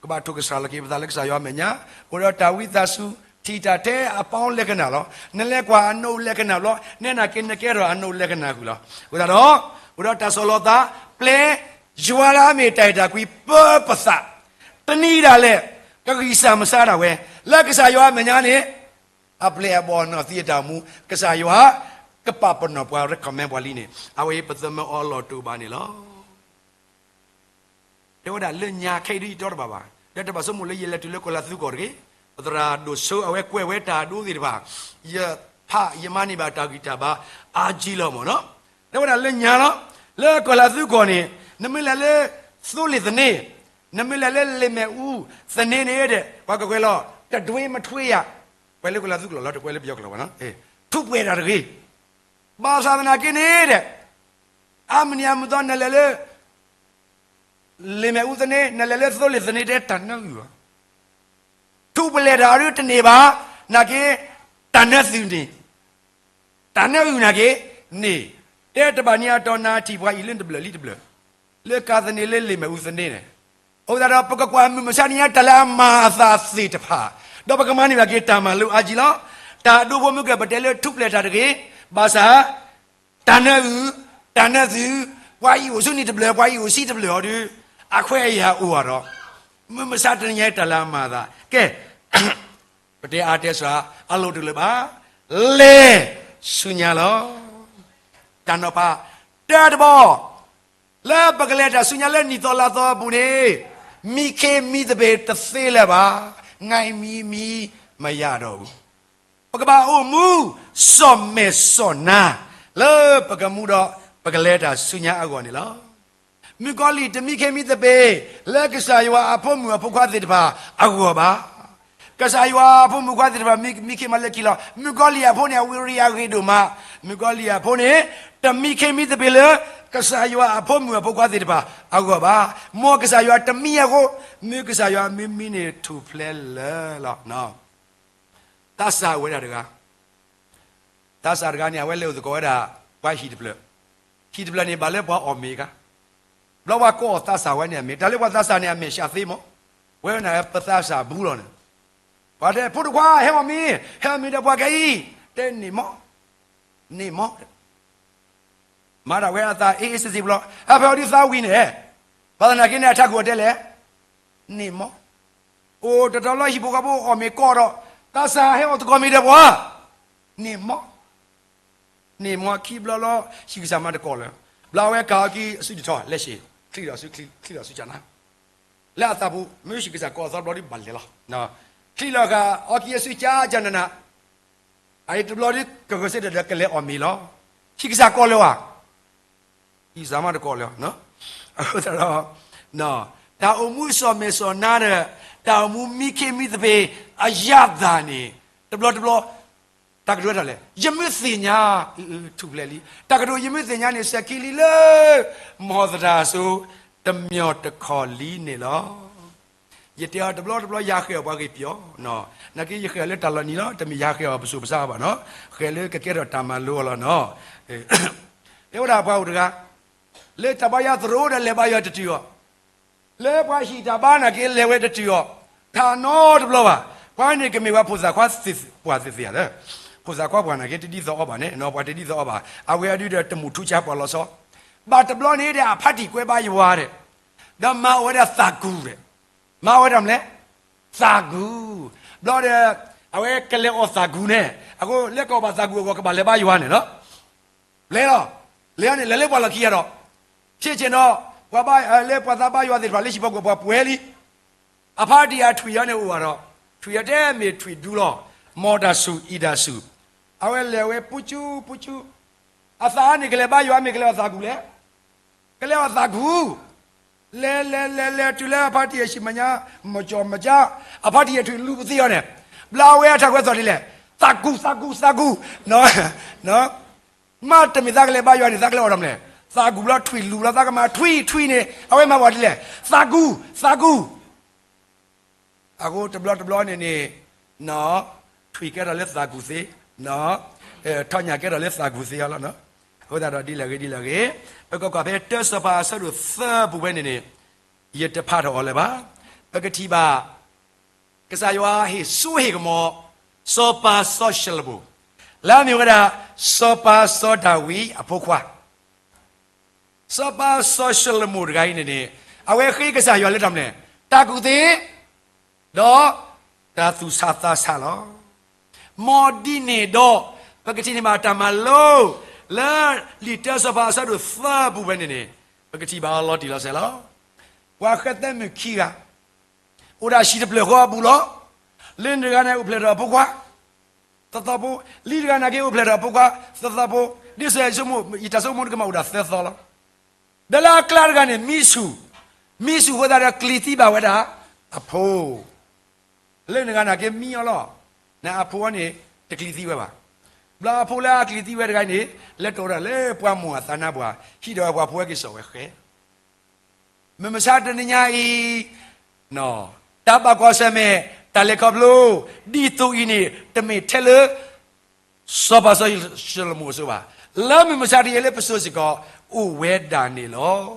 ကဘၣ်ထိၣ်ကစှၤလီၤက့ၤပသးလၢကစၢ်ယွၤအမဲာ်ညါ, အိၣ်ဒီးတၢ်ဝံသးစူၤ ထံၣ်တၢ်ထဲအပေါင်းလက္ခဏာလီၤ. နလဲၤကွၢ်အနိလက္ခဏာဘျီ, နဲနာ်က့ နကဲထီၣ်အနိလက္ခဏာဃုာ်လီၤ. အဃိသတးဒီး, အဃိဒီးတၢ်ဆီၣ်လီၤသး, ပျဲယွၤလၢအမ့ၢ်တၢ်အဲၣ်တၢ်ကွံပၢပသး, တနံၤဒၣ်လဲာ်, ကဂံၢ်စၢ်မစါဒၣ်ဝဲ, လၢကစၢ်ယွၤအမဲာ်ညါန့ၣ်, အပျဲၢ်အဘီၣ်အနီၢ်သံအတၢ်အိၣ်မူ, ကစၢ်ယွၤကပာ်ပနီၣ်ပှၤ recommend ပှၤလံန့ၣ်, အဝဲအံၤပသမၢအီလီၤတိာ်ဘၣ်န့ၣ်လီၤ. တဲဝဲဒၣ်လၢညါခဲအံၤဒ်ယတီတဘၣ်ဘၣ်, ဒီးတဘၣ်ဆိကမိၣ်လၢယလဲၤတုၤလၢကီၢ်လၤသူကီၢ်တဂ့ၤ, ပသရၣ်ဒိၣ်စိအဝဲကွဲးဝဲတၢ်အဒိသ့ၣ်တဖၣ်, ယဖးယမၤန့ၢ်ဘၣ်တၢ်ဂံၢ်တၢ်ဘါ အါကံလီၤမၢ်နီၤ, တဲဝဲဒၣ်လၢညါလီၤ, လၢကီၢ်လၤသူကီၢ်န့ၣ်, နမ့ၢ်လဲၤလၢသိလ့ၣ်သန့, နမ့ၢ်လဲၤလၢလ့ၣ်မဲာ်အူသန့န့ၣ်ဒီး ပှၤကကွဲးလီၤ, တဒွ့မထွေးရ, ကွဲးလၢကီၢ်လၤသူကီၢ်လီၤ, တကွဲးလၢပယီၤကီၢ်လီၤဘၣ်နီၤ, ထူးပှဲၤတၢ်တဂ့ၤ, ဘၣ်ဆၣ်သနာ်က့န့ၣ်ဒီး, အါမနံၤအမုၢ်သီနလဲၤလၢ လ့ၣ်မဲာ်အူသန့, နလဲၤလၢသိလ့ၣ်သန့ တဲတၢ်နၢအုၣ်ဘၣ်, ထူးပှဲၤတၢ်ဒုးတန့ၢ်ဘၣ်, နာ်က့, တၢ်နၢသုးန့ၣ်, တၢ်နၢအုၣ်နာ်က့, န့ၣ်, တဲတဘၣ်နံၤအတီၢ်နၤထံၣ်ပှၤအံၤလၢတဘျၢၣ်လံတဘျၢၣ်, လၢကၤသန့လၢလ့ၣ်မဲာ်အူသန့န့ၣ်, အဃိသတးဒီးပကကွၢ်မုၢ်မဆါတနံၤညါတၢ်လၢအမၤအသးသ့ၣ်တဖၣ်, ဒီးပကမၤန့ၢ်ဘၣ်က့ၤတၢ်မၤလိအါကံလီၤ, တၢ်အဒိဖိမုၢ်ကဲၣ် ပတဲလၢထူးပှဲၤတၢ်တဂ့ၤ, ဘၣ်ဆၣ် တၢ်နၢအုၣ်, တၢ်နၢသုး, ပှၤအံၤအိၣ်ဆူနံၤတဘျၢၣ် ပှၤအံၤအိၣ်ဆံးတဘျၢၣ်အီၤဒီး, အခွဲးအယာ်အိၣ်အါဒီး, မုၢ်မဆါတနံၤညါတၢ်လၢအမၤအသး, ကဲ, ပတဲအါတဲစှၤ, အလိၣ်တလိၣ်ဘၣ်, လဲၤဆူညါလီၤ. တၢ်နီၤဖး, တၢ်တဘီ လၢပကလဲၤတၢ်ဆူညါလၢနံၣ်သီလါသီအပူၤန့ၣ်, မံခ့မံသပ့ၤတသ့လၢၤဘၣ်, ငါအံၤမံမံမယၤဒီးအူ ပကဘၣ်အိၣ်မူ, စီၣ်မဲာ်စီၣ်နါ, လၢပကမူဒီးပကလဲၤတၢ်ဆူညါအဂီၢ်န့ၣ်လီၤ. မုၣ်ကီၤလံၢ်တမံခ့မံသပ့ၤ, လၢကစၢ်ယွၤအဖိမုၣ်အဖိခွါသ့ၣ်တဖၣ်အဂီၢ်ဘၣ်. ကစၢ်ယွၤအဖိမုၣ်ဖိခွါသ့ၣ်တဖၣ် မံခ့မၤလၢခံလီၤ. မုၣ်ကီၤလံၢ်အဖိန့ၣ် အဝံယံၤရယၤဂ့ၤဒိၣ်မး. မုၣ်ကီၤလံၢ်အဖိန့ၣ် တမံခ့မံသပ့ၤလၢ ကစၢ်ယွၤအဖိမုၣ်အဖိခွါသ့ၣ်တဖၣ်အဂီၢ်ဘၣ်. မ်ကစၢ်ယွၤတမံအဃိ, မ့ၢ်ကစၢ်ယွၤမံမံန့ၣ်ထူၣ်ဖျဲးလၢာ်လီၤ. သးစၢ်ဝဲဒၣ်တဂၤ, သးစၢ်တဂၤန့ၣ် အဝဲလဲၤအိၣ်သကိးဝဲဒၣ် ပှၤဟံၣ်တဖျၢၣ်, ဟံၣ်တဖျၢၣ်န့ၣ် ဘၣ်လၢပှၤအီၣ်မ့ၤအခါ, ဘျီပှၤကိးအီၤသးစၢ်ဝဲန့ၣ်အမ့ၢ်, တၢ်လၢပှၤသးစၢ်န့ၣ် အမဲာ်ဆှးသ့မး, ဝဲန့ၣ်ပသးစၢ်ဘူးလီၤန့ၣ်, ပှၤတဲ ဖိတခွါ ဟဲအီၣ်မ့ၤ, ဟဲအီၣ်မ့ၤဒီးပှၤခဲအံၤ, တဲန့ၣ်မး, န့ၣ်မး မၤတၢ်ဝဲအသးအ့ၣ်အ့ၣ်စ့ၣ်စ့ၣ်ပူၤလီၤ. အဖဲအီၤဒုးသးဝံၤန့ၣ်, ဘၣ်သနာ်က့န့ၣ် အထးခိၣ်အီၤတဲလဲၣ်, န့ၣ်မး. အိၣ်တတီၤလီၤ ဟံၣ်ဖိဃီဖိအီၣ်မ့ၤကိးဒီး, သးစၢ်ဟဲအီၣ်သကိးမ့ၤဒီးပှၤ, န့ၣ်မး, န့ၣ်မး. ခံဘျီလီၤ ဟံၣ်ကစၢ်မၤတကိးလၢၤ, ဘျီအဝဲကၤအီၤက့ၤအစုဒံးထီၣ်လဲၤဆံး, ချံးဒီးစု, ချံးဒီးစုကနါ, လၢအသးပူၤ မ့ၢ်ဟံၣ်ကစၢ်ကိးအသီဘျီဒ်ဘၣ်လဲၤလီၤ. ချံးလီၤဃာ်အီၤက့ၤအစုကနန, အအံၤတဘျီဒ်ကဂဲၤဆၢထၢၣ်ဒီးကလဲၤအီၣ်မ့ၤလီၤ. ဟံၣ်ကစၢ်ကိးလၢၤဧါ, ဟံၣ်ကစၢ်မၤတကိးလၢၤ. အဃိသတးဒီး တၢ်အိၣ်မူစီၤမဲာ်စီၤနါဒီး တၢ်အိၣ်မူမံခ့မံသပ့ၤအယၣ်သၢ်န့ၣ်, တဘျီတဘျီ တၢ်ကတိၤဝဲဒၣ်လဲၣ်, ယမ့ၢ်သ့ၣ်ညါ, ထူၣ်ဖျဲးလံ. တၢ်ကတိၤယမ့ၢ်သ့ၣ်ညါန့ၣ် စဲၤခံလံလၢ မီၢ်သတၢ်စိၤ တမံၤတခီၣ်လံန့ၣ်လီၤ. ယတဲအီၤတဘျီတဘျီ ယဟဲဃ့အီၤပှၤဂ့ၢ်ပၠီ, နာ်က့ယဃ့အီၤလၢတၢ်လီၤနံၤလီၤ, တမ့ၢ်ယဟဲဃ့အီၤပစိၤပဆၢအီၤဘၣ်နီၤ, ဃ့လၢကကဲထီၣ်တၢ်မၤလိအီၤလီၤနီၤ. တဲဝဲဒၣ်ပှၤအိၣ်တဂၤ, လၢတၢ်ဘါယွၤတတုၤအီၤ, လၢပှၤဟံၣ်တၢ်ဘါနာ်က့လဲၤဝဲတတုၤအီၤ, ထးနီတဘျီဘၣ်. ပှၤန့ၣ်ကမ့ၢ်ဝဲဖိသၣ်ခွါပှၢ်သ့ၣ်သ့ၣ်ဧါ, ဖိသၣ်ခွါပှၢ်နာ်က့တဒ်သိးအီၤဘၣ်န့ၣ်, ပှၤတဒ်သိးအီၤဘၣ်, အဝဲအဒုဒီးတမုာ်ထူဆါပှၤလီၤဆီ, ဘၣ်တဘျီန့ၣ်ဒီးအဖါတံၢ်ကွဲဘါယွၤဒီး, ဒီးမၤအီၣ်ဝဲဒၣ်သးကူၣ်ဒီး, မၤအီၣ်ဝဲဒၣ်မလဲၣ်, သးကူၣ်. ဘျီဒီး အဝဲကလဲၤအီၣ်သးကူၣ်န့ၣ်, အဃိလၢကအီၣ်ဘၣ်သးကူၣ်အဂီၢ် ကဘၣ်လဲၤဘါယွၤန့ၣ်လီၤ. လဲၤလီၤ, လဲၤအီၤန့ၣ် လဲၤလၢပှၤလီၢ်ခံဂၤဒီး, ဆ့ၣ်ဆ့ၣ်နီၤ, ပှၤဘါ, လၢပှၤသးဘါယွၤသ့ၣ်တဖၣ်လၢဟံၣ်ဖိဃီဖိပှဲၤလံ, အဖါတံၢ်အထွံၣ်အီၤန့ၣ်အိၣ်ဘၣ်ဒီး, ထွံၣ်အီၤတဲမ့ၢ်ထွံၣ်ဒူလီၤ, မီၢ်တၢ်ဆူၣ်အံၤတၢ်ဆူၣ်, အဝဲလဲၤဝဲပူၤကူပူၤကူ, အသးအါန့ၣ်ကလဲၤဘါယွၤ မ့ၢ်ကလဲၤအီၣ်သးကူၣ်လဲၣ်, ကလဲၤအီၣ်သးကူၣ်. လဲၤလဲၤလဲၤလဲၤတုၤလၢအဖါတံၢ်အဟံၣ်မဲာ်ညါ, မကၠီၣ်မကၠါ, အဖါတံၢ်အထွံၣ်လူၤပသ့အီၤန့ၣ်, ဘျီအဝဲအထးခွဲးသီၣ်ဒ်လဲၣ်, သးကူၣ် သးကူၣ် သးကူၣ်, မ့တမ့ၢ်သးကလဲၤဘါယွၤန့ၣ် သးကလဲၤအီၣ်ဒီးမလဲၣ်, သးကူၣ်ဘျီထွံၣ်လူၤဘျီ သးကမၤထွံၣ်ထွံၣ်န့ၣ် အဝဲမၤပှၤဒ်လဲၣ်, သးကူၣ် သးကူၣ်. အဃိတဘျီတဘျီန့ၣ်န့ၣ်, ထွံၣ်ကဲထီၣ်လၢသးကူၣ်သ့, ထီၣ်ညၣ်ကဲထီၣ်လၢသးကူၣ်သ့အီၤလီၤ. အဃိသတးဒီးဒ်လဲၣ်ဂ့ၤဒ်လဲၣ်ဂ့ၤ, ပကကွၢ်ဖဲတၢစီၤပၤအဆၢဒိၣ်သၢပူၤဝဲန့ၣ်န့ၣ်, ယတဖးထီၣ်အီၤလၢၤဘၣ်. ပကထံၣ်ဘၣ် ကစၢ်ယွၤဟ့ၣ်စိဟ့ၣ်ကမီၤ စီၤပၤစီၤၡလိၤမိၣ်, လၢအမ့ၢ်ဝဲဒၣ် စီၤပၤစီၤဒၤဝံးအဖိခွါ စီၤပၤစီၤၡလိၤမိၣ်တဂၤအံၤန့ၣ်န့ၣ်, အဝဲဃ့ကစၢ်ယွၤလၢတၢ်မနုၤလဲၣ်, တၢ်ကူၣ်သ့, ဒီးတၢ်သူၣ်ဆးသးဆးလီၤ. မ်ဒ်န့ၣ်ဒီး, ပကထံၣ်န့ၢ်ဘၣ်တၢ်မၤလိ, လၢလံာ်တၢစီၤပၤအဆၢဒိၣ်သၢပူၤဝဲန့ၣ်န့ၣ်, ပကထံၣ်ဘၣ်အီၤလီၤတံၢ်လီၤဆဲးလီၤ. ပှၤဃဲသဲမုၣ်ခံဂၤ အိၣ်ဒၣ်ဟံၣ်တဖျၢၣ်ဃီအပူၤလီၤ. လၢန့ၣ်တဂၤန့ၣ်အိၣ်ဖျဲၣ်ထီၣ်အဖိခွါ သၢသီဖိ, လံတဂၤနာ်က့အိၣ်ဖျဲၣ်ထီၣ်အဖိခွါ သၢသီဖိ, ဒ်သိးယဆိကမိၣ် ယတၢ်ဆိကမိၣ်တကမၣ်အိၣ်ဒၣ်သၢသီလီၤ. ဒီးလၢအကျါတဂၤန့ၣ် မံဆူၣ်, မံဆူၣ်အဃိသတးဒီးကျံၤသံဘၣ်ဝဲဒၣ်အဖိ လၢန့ၣ်တဂၤနာ်က့မံအီၤလီၤ. န့ၣ်အဖိအီၤန့ၣ် တကျံၤသံဝဲဘၣ်. ဘျီအဖိလၢအကျံၤသံဝဲတဂၤအံၤန့ၣ် လဲၤတီၣ်ဝဲဒၣ်လၢပှၢ်မိၢ်အသးနါပှၢ်, ဟံးထီၣ်ဝဲပှၤဖိဝဲက့ၤစိာ်ဝဲဃဲ မုၢ်မဆါတနံၤညါအံၤ, တၢ်ဘၣ်ကွၢ်ဆၢၣ်မဲာ် တၢ်လဲၤခီဖျိ ဒ်သိးအံၤန့ၣ် တမ့ၢ်ထဲလၢ စီၤပၤစီၤၡလိၤမိၣ်အစိၤဘၣ်. လၢမုၢ်မဆါတနံၤညါလၢပစိၤစ့ၢ်ကီး အိၣ်ဝဲဒၣ်န့ၣ်လီၤ.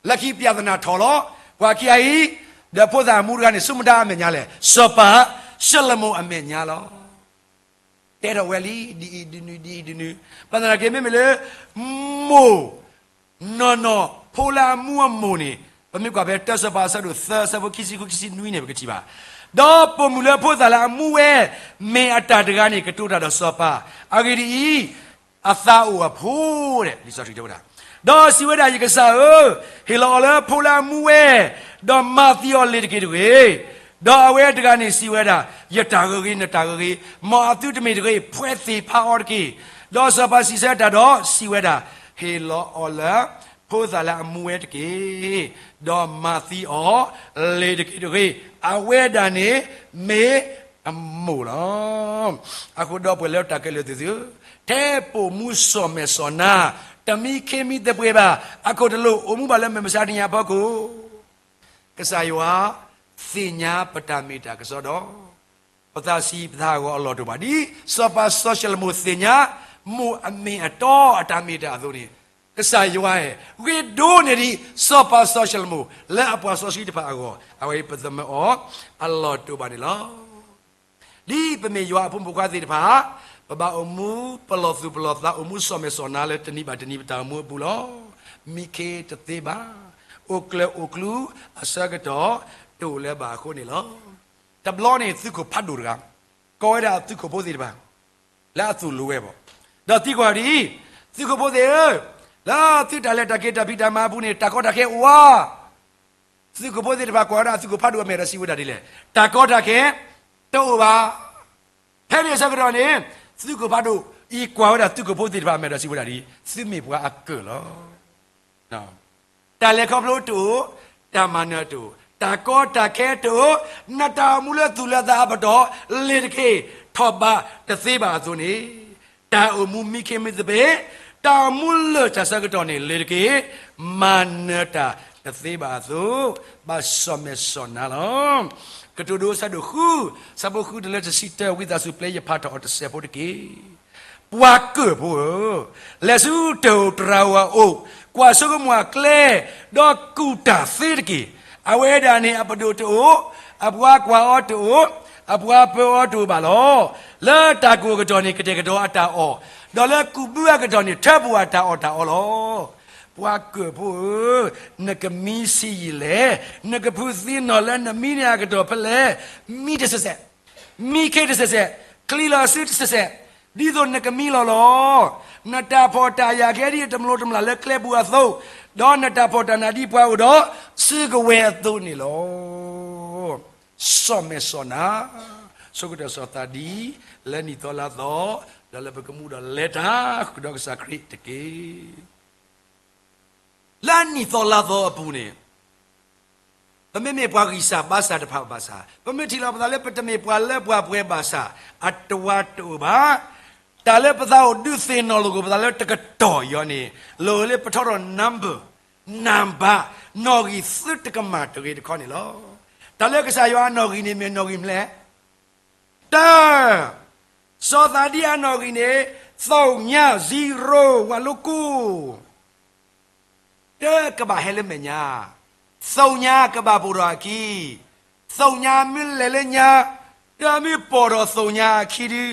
လၢခံပျၢ်သနာ်ထီၣ်လီၤ. ပှၤခံဂၤအံၤ, ဒီးဖိသၣ်အမူတဂၤန့ၣ် ဆူမတၤအမဲာ်ညါလဲၣ်, စီၤပၤၡလိၤမိၣ်အမဲာ်ညါလီၤ. တဲထီၣ်ဝဲလံ ဒ်အံၤဒ်နုၤ ဒ်အံၤဒ်နုၤ, ဘၣ်သနာ်က့မ့မ့ၢ်လၢ မိၢ် နီၢ်နီၢ် ဖိလၢအမူအမိၢ်န့ၣ်, ပမ့ၢ်ကွၢ်ဖဲတၢစီၤပၤအဆၢဒိၣ်သၢ အဆၢဖိခံဆံဃု ခံဆံနွံန့ၣ် ပကထံၣ်ဘၣ်. ဒီးပိာ်မုၣ်လၢအဖိသၣ်လၢအမူဝဲ မ့ၢ်အတၢ်တဂၤန့ၣ် ကတိၤတၢ်ဒီးစီၤပၤ, အဂ့ၢ်ဒ်အံၤ, အသးအိၣ်အဖိ လံာ်စီဆှံတဲဝဲဒၣ်, ဒီးစံးဝဲဒၣ် ယကစၢ်ဧၢ, ဟ့ၣ်လီၤအီၤလၢဖိလၢအမူဝဲ, ဒီးမၤသံအီၤလ့ၤတက့ၢ်တဂ့ၤ. ဒီးအဝဲတဂၤန့ၣ်စံးဝဲဒၣ်, ယတၢ်ဂ့ၤဂ့ၤ နတၢ်ဂ့ၤဂ့ၤ, မ်အသုတမ့ၢ်တဂ့ၤ ဖှဲးသ့ၣ်ဖးအီၤတက့ၢ်. ဒီးစီၤပၤစံးဆၢတၢ်ဒီးစံးဝဲဒၣ်, ဟ့ၣ်လီၤအီၤလၢ ဖိသၣ်လၢအမူဝဲတက့ၢ်, ဒီးမၤသံအီၤလ့ၤတက့ၢ်တဂ့ၤ. အဝဲဒၣ်န့ၣ်မ့ၢ် အမိၢ်လီၤ. အဃိဒီပုၢ်ဝဲၢ်လၢတၢ်ကဲလိာ်သုသု, ထဲပိာ်မူစီၤမဲာ်စီၤနါ, တမံခ့မံသပှ့ၤဘၣ်, အခိၣ်တလိာ် အိၣ်မူဘၣ်လၢမဲာ်မုာ်ဆါတနံၤအဖီခိၣ်, ကစၢ်ယွၤသ့ၣ်ညါပတၢ်မ့ၢ်တၢ်ကစီဒီး ပသးဆံးပသးဟးဂီၤအလီၢ်တအိၣ်ဘၣ်. ဒ်စီၤပၤစီၤၡလိၤမိၣ်သ့ၣ်ညါ မိၢ်အမ့ၢ်အတီအတၢ်မ့ၢ်တၢ်အသိးန့ၣ်, ကစၢ်ယွၤဂ့ၤဒိၣ်န့ၢ်ဒံး စီၤပၤစီၤၡလိၤမိၣ် လၢအပှၤစီဆှံတဖၣ်အဂီၢ်, အဝဲအံၤပသမၢအီၤအလီၢ်တအိၣ်ဘၣ်န့ၣ်လီၤ. ဒ်ပမ့ၢ်ယွၤအဖိမုၣ်ဖိခွါသ့ၣ်တဖၣ်, ပဘၣ်အိၣ်မူပလီၢ်သူၣ်ပလီၢ်သး အိၣ်မူစီၤမဲာ်စီၤနါလၢတနံၤဘၣ်တနံၤပတၢ်အိၣ်မူအပူၤလီၤ. မံခ့တသ့ဘၣ်, အိၣ်ကျၢၤအိၣ်ကျူအဆၢကတီၢ်တအိၣ်လၢၤဘၣ်အဃိန့ၣ်လီၤ. တဘျီန့ၣ်သုးခိၣ်ဖးဒိၣ်တဂၤ, ကိးဝဲဒၣ်သုးခိၣ်ဖိသ့ၣ်တဖၣ် လၢအသိၣ်လိဝဲဘၣ်, ဒီးသံကွၢ်ဒ်အံၤ, သုးခိၣ်ဖိသ့ၣ်ဧၢ, လၢသုတၢ်လဲၤတၢ်က့ၤတၢ်ဖံးတၢ်မၤအပူၤန့ၣ် တၢ်ကီတၢ်ခဲအိၣ်ဧါ. သုးခိၣ်ဖိသ့ၣ်တဖၣ်ကွၢ်ဝဲဒၣ်သုးခိၣ်ဖးဒိၣ်အမဲာ်ဒီးစံးဝဲဒၣ်ဒ်လဲၣ်, တၢ်ကီတၢ်ခဲတအိၣ်ဘၣ်. ဖဲန့ၣ်အဆၢကတီၢ်န့ၣ်, သုးခိၣ်ဖးဒိၣ်အံၤကွၢ်ဝဲဒၣ်သုးခိၣ်ဖိသ့ၣ်တဖၣ်အမဲာ်ဒီးစံးဝဲဒၣ်ဒ်အံၤ, သုမ့ၢ်ပှၤအကၢၣ်လီၤ. တၢ်လဲၤခီဖျိတအိၣ်, တၢ်မၤနၢၤတအိၣ်, တၢ်ကီတၢ်ခဲတအိၣ်, နတၢ်အိၣ်မူလၢသူၣ်လၢသးအပတီၢ် လ့ၤတက့ၢ်, ထီၣ်ဘးတသ့ဘၣ်အသိးန့ၣ်, တၢ်အိၣ်မူမံခ့မံသပှ့ၤ, တၢ်အိၣ်မူလၢၢ်တၢ်ဆၢကတီၢ်န့ၣ် လ့ၤတက့ၢ်, မၤနၢၤတၢ်တသ့ဘၣ်အသိး, ဘၣ်စီၤမဲာ်စီၤနါလီၤ. ကတိၤဒိအဆၢဒိၣ်ဃု, ဆၢဖိဃုတုၤလၢတဆံတၢ ဝံသးစူၤပျဲယဖးထီၣ်အီၤတစဲးဖိတက့ၢ်. ပှၤကၢၣ်ဖိဧၢ, လဲၤဆူတၢ်အိၣ်တြၤဧိၤအအိၣ်, ကွၢ်ဆိကမိၣ်အကျဲ, ဒီးကူၣ်တၢ်သ့တက့ၢ်. အဝဲဒၣ်န့ၣ်အပဒိၣ်တအိၣ်, အပှၤကွၢ်အီၤတအိၣ်, အပှၤပၢအီၤတအိၣ်ဘၣ်လီၤ. လၢတၢ်ကိၢ်အကတီၢ်န့ၣ် ကတဲာ်ကတီၤအတၢ်အီၣ်, ဒီးလၢကူၣ်ဘုအကတီၢ်န့ၣ် ထၢပူၤအတၢ်အီၣ်တၢ်အီလီၤ. ပှၤကၢၣ်ဖိဧၢ, နကမံဆံးယံာ်လဲၣ်. နကဖုးသံနီၢ်လၢနမံန့ၣ်အကတီၢ်ဖဲလဲၣ်. မံတစဲးစဲး, မံခ့တစဲးစဲး, ချံလီၤစုတစဲးစဲး, ဒ်သိးနကမံလီၤလီၤ. နတၢ်ဖှီၣ်တၢ်ယာ်ကဲဒ်အတမျိးတမျာ်လၢကျဲပူၤအသိး, ဒီးနတၢ်ဖှီၣ်တၢ်နးဒ်ပှၤအိၣ်ဒီးစုကဝဲၤအသိးန့ၣ်လီၤ. စီၤမဲာ်စီၤနါ, ဆိကတၢၢ်စီၤသးဒံ, လၢနံၣ်သီလါသီ, ဒီးလၢပကမူဒီးလဲၤတၢ်ဃုာ်ဒီးကစၢ်ခရံာ်တက့ၢ်. လၢနံၣ်သီလါသီအပူၤန့ၣ်, ပမ့မ့ၢ်ပှၤဂံၢ်စၢ်ဘါစၢ်တဖၣ်ဘၣ်ဆၣ်, ပမ့ၢ်ထံၣ်လီၤပသးလၢပတမ့ၢ်ပှၤလၢပှၤပှဲၤဘၣ်ဆၣ်, အတဝါတအိၣ်ဘၣ်. တၢ်လၢပသးအိၣ်ဒုးသ့ၣ်နီၣ်လိာ်က့ၤပသးလၢတကတီၢ်အံၤန့ၣ်, လီၤလၢပထီထီၣ် number, နံပါတ်, နီၣ်ဂံၢ်သုတကမၣ်တဂ့ၤတခီန့ၣ်လီၤ. တၢ်လၢကစၢ်ယွၤအနီၣ်ဂံၢ်န့ၣ်မ့ၢ်နီၣ်ဂံၢ်မနုၤလဲၣ်. တၢ, စီၤသးဒံအနီၣ်ဂံၢ်န့ၣ်, သုညါ, zero, ဝးလိကိၢ် တၢကဘၣ်ဟဲလၢမဲာ်ညါ, သုညါကဘၣ်ပိာ်ထီၣ်အခံ, သုညါမ့ၢ်လဲၤလၢညါ, တၢမ့ၢ်ပိာ်ထီၣ်သုညါအခံဒု,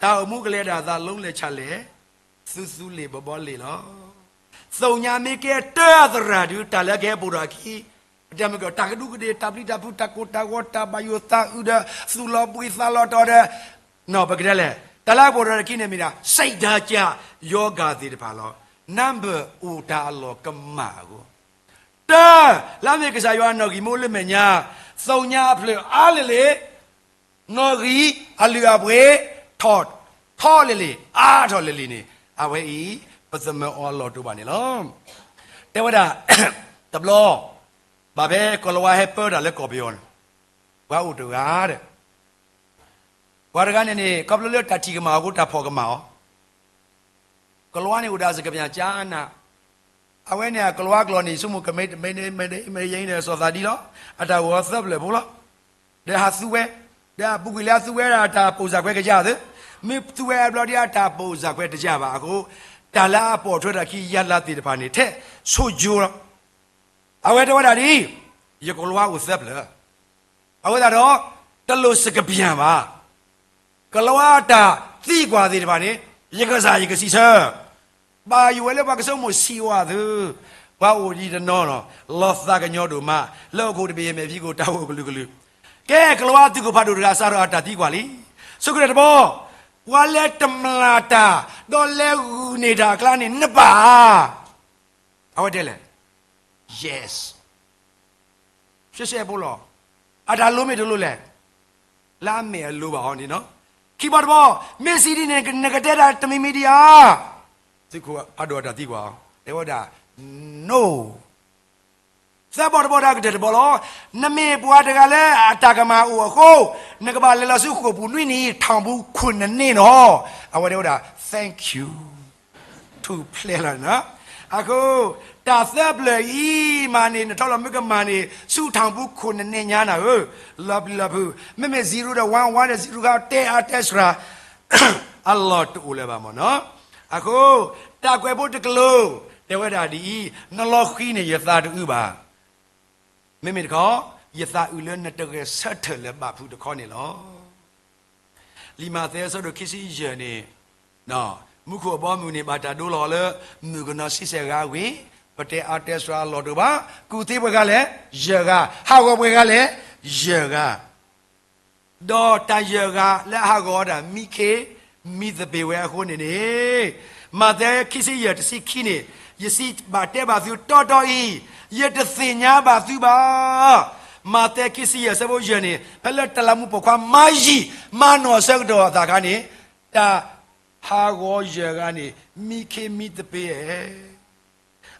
တၢ်အိၣ်မူကလဲၤဒၣ်သး လုံးလဲၤဆးလဲၤ, သူသူလ့ၤဘီဘီလ့ၤလီၤ. သုညါမ့ၢ်ကဲတၢအသရၣ်ဒု တၢ်လၢကဟဲပိာ်ထီၣ်အခံ, ပတဲမ့ၢ်ကီး တၢ်ကဒူးကဒ့ၣ်, တၢ်ပျံၤတၢ်ဖုး, တၢ်ကိၢ်တၢ်ဂီၤ, တၢ်ဘၣ်ယိၣ်သးအုးဒီး သူၣ်လီၤဘှံးသးလီၤတီၤဒီး, နီၢ်ပကတဲလဲၣ်, တၢ်လၢအပိာ်ထီၣ်အခံန့ၣ်မ့ၢ်ဒၣ် စိတ်ဓာတ်ကျ, ရောဂါသ့ၣ်တဖၣ်လီၤ. နံပါတ်အိၣ်တၢ်အလီၢ်ကမၣ်အဂီၢ်, တၢ, လၢအမ့ၢ်ကစၢ်ယွၤအနီၣ်ဂံၢ်မ့ၢ်အိၣ်လၢမဲာ်ညါ, သုညါအဖျၢၣ်အါလၢာ်လံ, နီၣ်ဂံၢ်အလုၢ်အပှ့ၤ, ထီၣ်ထီလၢာ်လံ, အါထီၣ်လၢာ်လံန့ၣ်, အဝဲအံၤ, ပသမၢအီၤအလီၢ်တအိၣ်ဘၣ်န့ၣ်လီၤ. တဲဝဲဒၣ်, တဘျီ, ဘၣ်ဖဲကိၤလၤဝါဟဲပၢတၢ်လၢကီၢ်ပယီၤန့ၣ်, ပှၤအိၣ်တဂၤဒီး ပှၤတဂၤန့ၣ်န့ၣ် ခီဖျိလၢတၢ်ထံၣ်ကမၣ်အဃိ တၢ်ဖီၣ်ကမၣ်အီၤ, ကိၤလၤဝါန့ၣ်အိၣ်ဒီးစကပၤကၠါနး, အဝဲန့ၣ်အကိၤလၤဝါကျိာ်န့ၣ် ဆိကမိၣ်ကမ့ၢ် မ့ၢ် မ့ၢ် မ့ၢ်ယဲအံၤန့ၣ် စီၤသးဒံလီၤ, အတၢ်ဂီၤသၢဖျၢၣ်ဖိလီၤ, ဒီးဟးသူဝဲ, ဒီးအပူၤကွံာ်လၢအသူဝဲဒၣ်အတၢ်ပိာ်စၢ်ခွဲးကယၢ်သ့, မ့ၢ်သူဝဲအဘျီဒ်အတၢ်ပိာ်စၢ်ခွဲးတယၢ်ဘၣ်အဃိ, တၢ်လၢအပိာ်ထွဲတၢ်ခံယါလါသ့ၣ်တဖၣ်န့ၣ် ထဲဆိယိလီၤ. အဝဲတဲဝဲဒၣ်ဒ်အံၤ, ယကိၤလၤဝါအိၣ်သၢဖျၢၣ်, အဝဲဒၣ်ဒီး, တလိၣ်စကပၤဘၣ်, ကိၤလၤဝါအတၢ်သံကွၢ်သ့ၣ်တဖၣ်န့ၣ်, ယကစၢ်ယကစံးဆၢ, ဘၣ်ယိၣ်ဝဲလၢပှၤကဆိကမိၣ်ဆံးဝဲသု, ပှၤအိၣ်ဒံးတနီၤလီၤ, လီၤသးကညီၤဒိၣ်မး, လၢဟီၣ်ခိၣ်တဘ့ၣ်အမဲာ်ဖံးခိၣ် တၢ်အိၣ်ကလုာ်ကလုာ်, ကဲကိၤလၤဝါသုးခိၣ်ဖးဒိၣ်တဂၤစးထီၣ်အတၢ်သံကွၢ်လံ, ဆိကတၢၢ်တဘျီ, ပှၤလဲၤတမျၢ်တၢ်, ဒီးလဲၤဂုာ်န့ၢ်တၢ်အကျါန့ၣ် နပၢ်ဧါ အဝဲတဲလဲၣ်, yes, ရှဲရှဲဖိလီၤ, အတၢ်လိၤမ့ၢ်တလိၤလဲၣ်, လၢအမဲာ်အလိၤဘၣ်အီၤန့ၣ်လီၤ. ခံဘီတဘီ, မ့ၢ်စံးဒ်န့ၣ် နကတဲဒၣ်တမံၤမံၤဒံးဧါ, သုးခိၣ်ဖးဒိၣ်အတၢ်သံကွၢ်အီၤ, တဲဝဲဒၣ်, no, သၢဘီတဘီဒီးကတၢၢ်တဘီလီၤ. နမ့ၢ်ပှၤတဂၤလၢအတၢ်ကမၣ်အိၣ်အဃိ, နကဘၣ်လဲၤလီၤဆူဃိာ်ပူၤနွံနံၤ ထောင်ပိုးခုနစ်နှစ် န့ၣ်လီၤ. အဝဲဒၣ်ဝဲဒၣ် thank youထူၣ်ဖျဲးလီၤ. အဃိ, တၢ်သၢဖျၢၣ်အံၤမးန့ၣ် နထီၣ်လီၤမုၢ်ကမၣ်န့ၣ် ဆူထောင်ပိုးခုနစ်နှစ်ညါနၤဧၢ, လီၤပျံၤလီၤဖုး, မ့မ့ၢ် zero ဒီး one one ဒီး zero ခါ တဲအါတဲစှၤ အလီၢ်တအိၣ်လၢၤဘၣ်မ့ၢ်နီၤ. အဃိ, တၢ်ကွဲးဖိတကလုာ် တဲဝဲဒၣ်ဒ်အံၤ, နလီၤဃံၤန့ၣ် ယသးတအုးဘၣ်. မ့မ့ၢ်တခီ, ယသးအုးလၢနတဂဲၤဆၢထၢၣ်လၢဘၣ်ဖုးတခီန့ၣ်လီၤ. လံာ်မးသဲအဆၢဒိၣ်ခံဆံယဲၢ်န့ၣ်, မူခိၣ်အဘီအမုၢ်န့ၣ် ဘၣ်တၢ်ဒိလီၤလၢ မုၣ်ကနီၤဆံဆဲၣ်ဂၤဝံၤ, ပတဲအါတဲစှၤအလီၢ်တအိၣ်ဘၣ်, ကူၣ်သ့ပှဲၤဂၤလဲၣ်, ယဲၢ်ဂၤ, ဟးဂီၤပှဲၤဂၤလဲၣ်, ယဲၢ်ဂၤ ဒီးတၢ်ယဲၢ်ဂၤလၢအဟးဂီၤဝဲဒၣ် မံခ့မံသပ့ၤဝဲအဃိန့ၣ်န့ၣ်, မးသဲခံဆံယဲၢ်တဆံခံန့ၣ်, ယစံးဘၣ်တဲဘၣ်သုတီတီအံၤ, ယတသ့ၣ်ညါဘၣ်သုဘၣ်. မးသဲခံဆံယဲၢ်အဆၢဖိယဲၢ်န့ၣ်, ဖဲလၢတလးမူပိာ်ခွါမၤယံာ်မၤနီၢ်အဆၢကတီၢ်အသးခါန့ၣ်, တၢ်ဟးဂီၤယဲၢ်ဂၤန့ၣ် မံခ့မံသပ့ၤဧါ.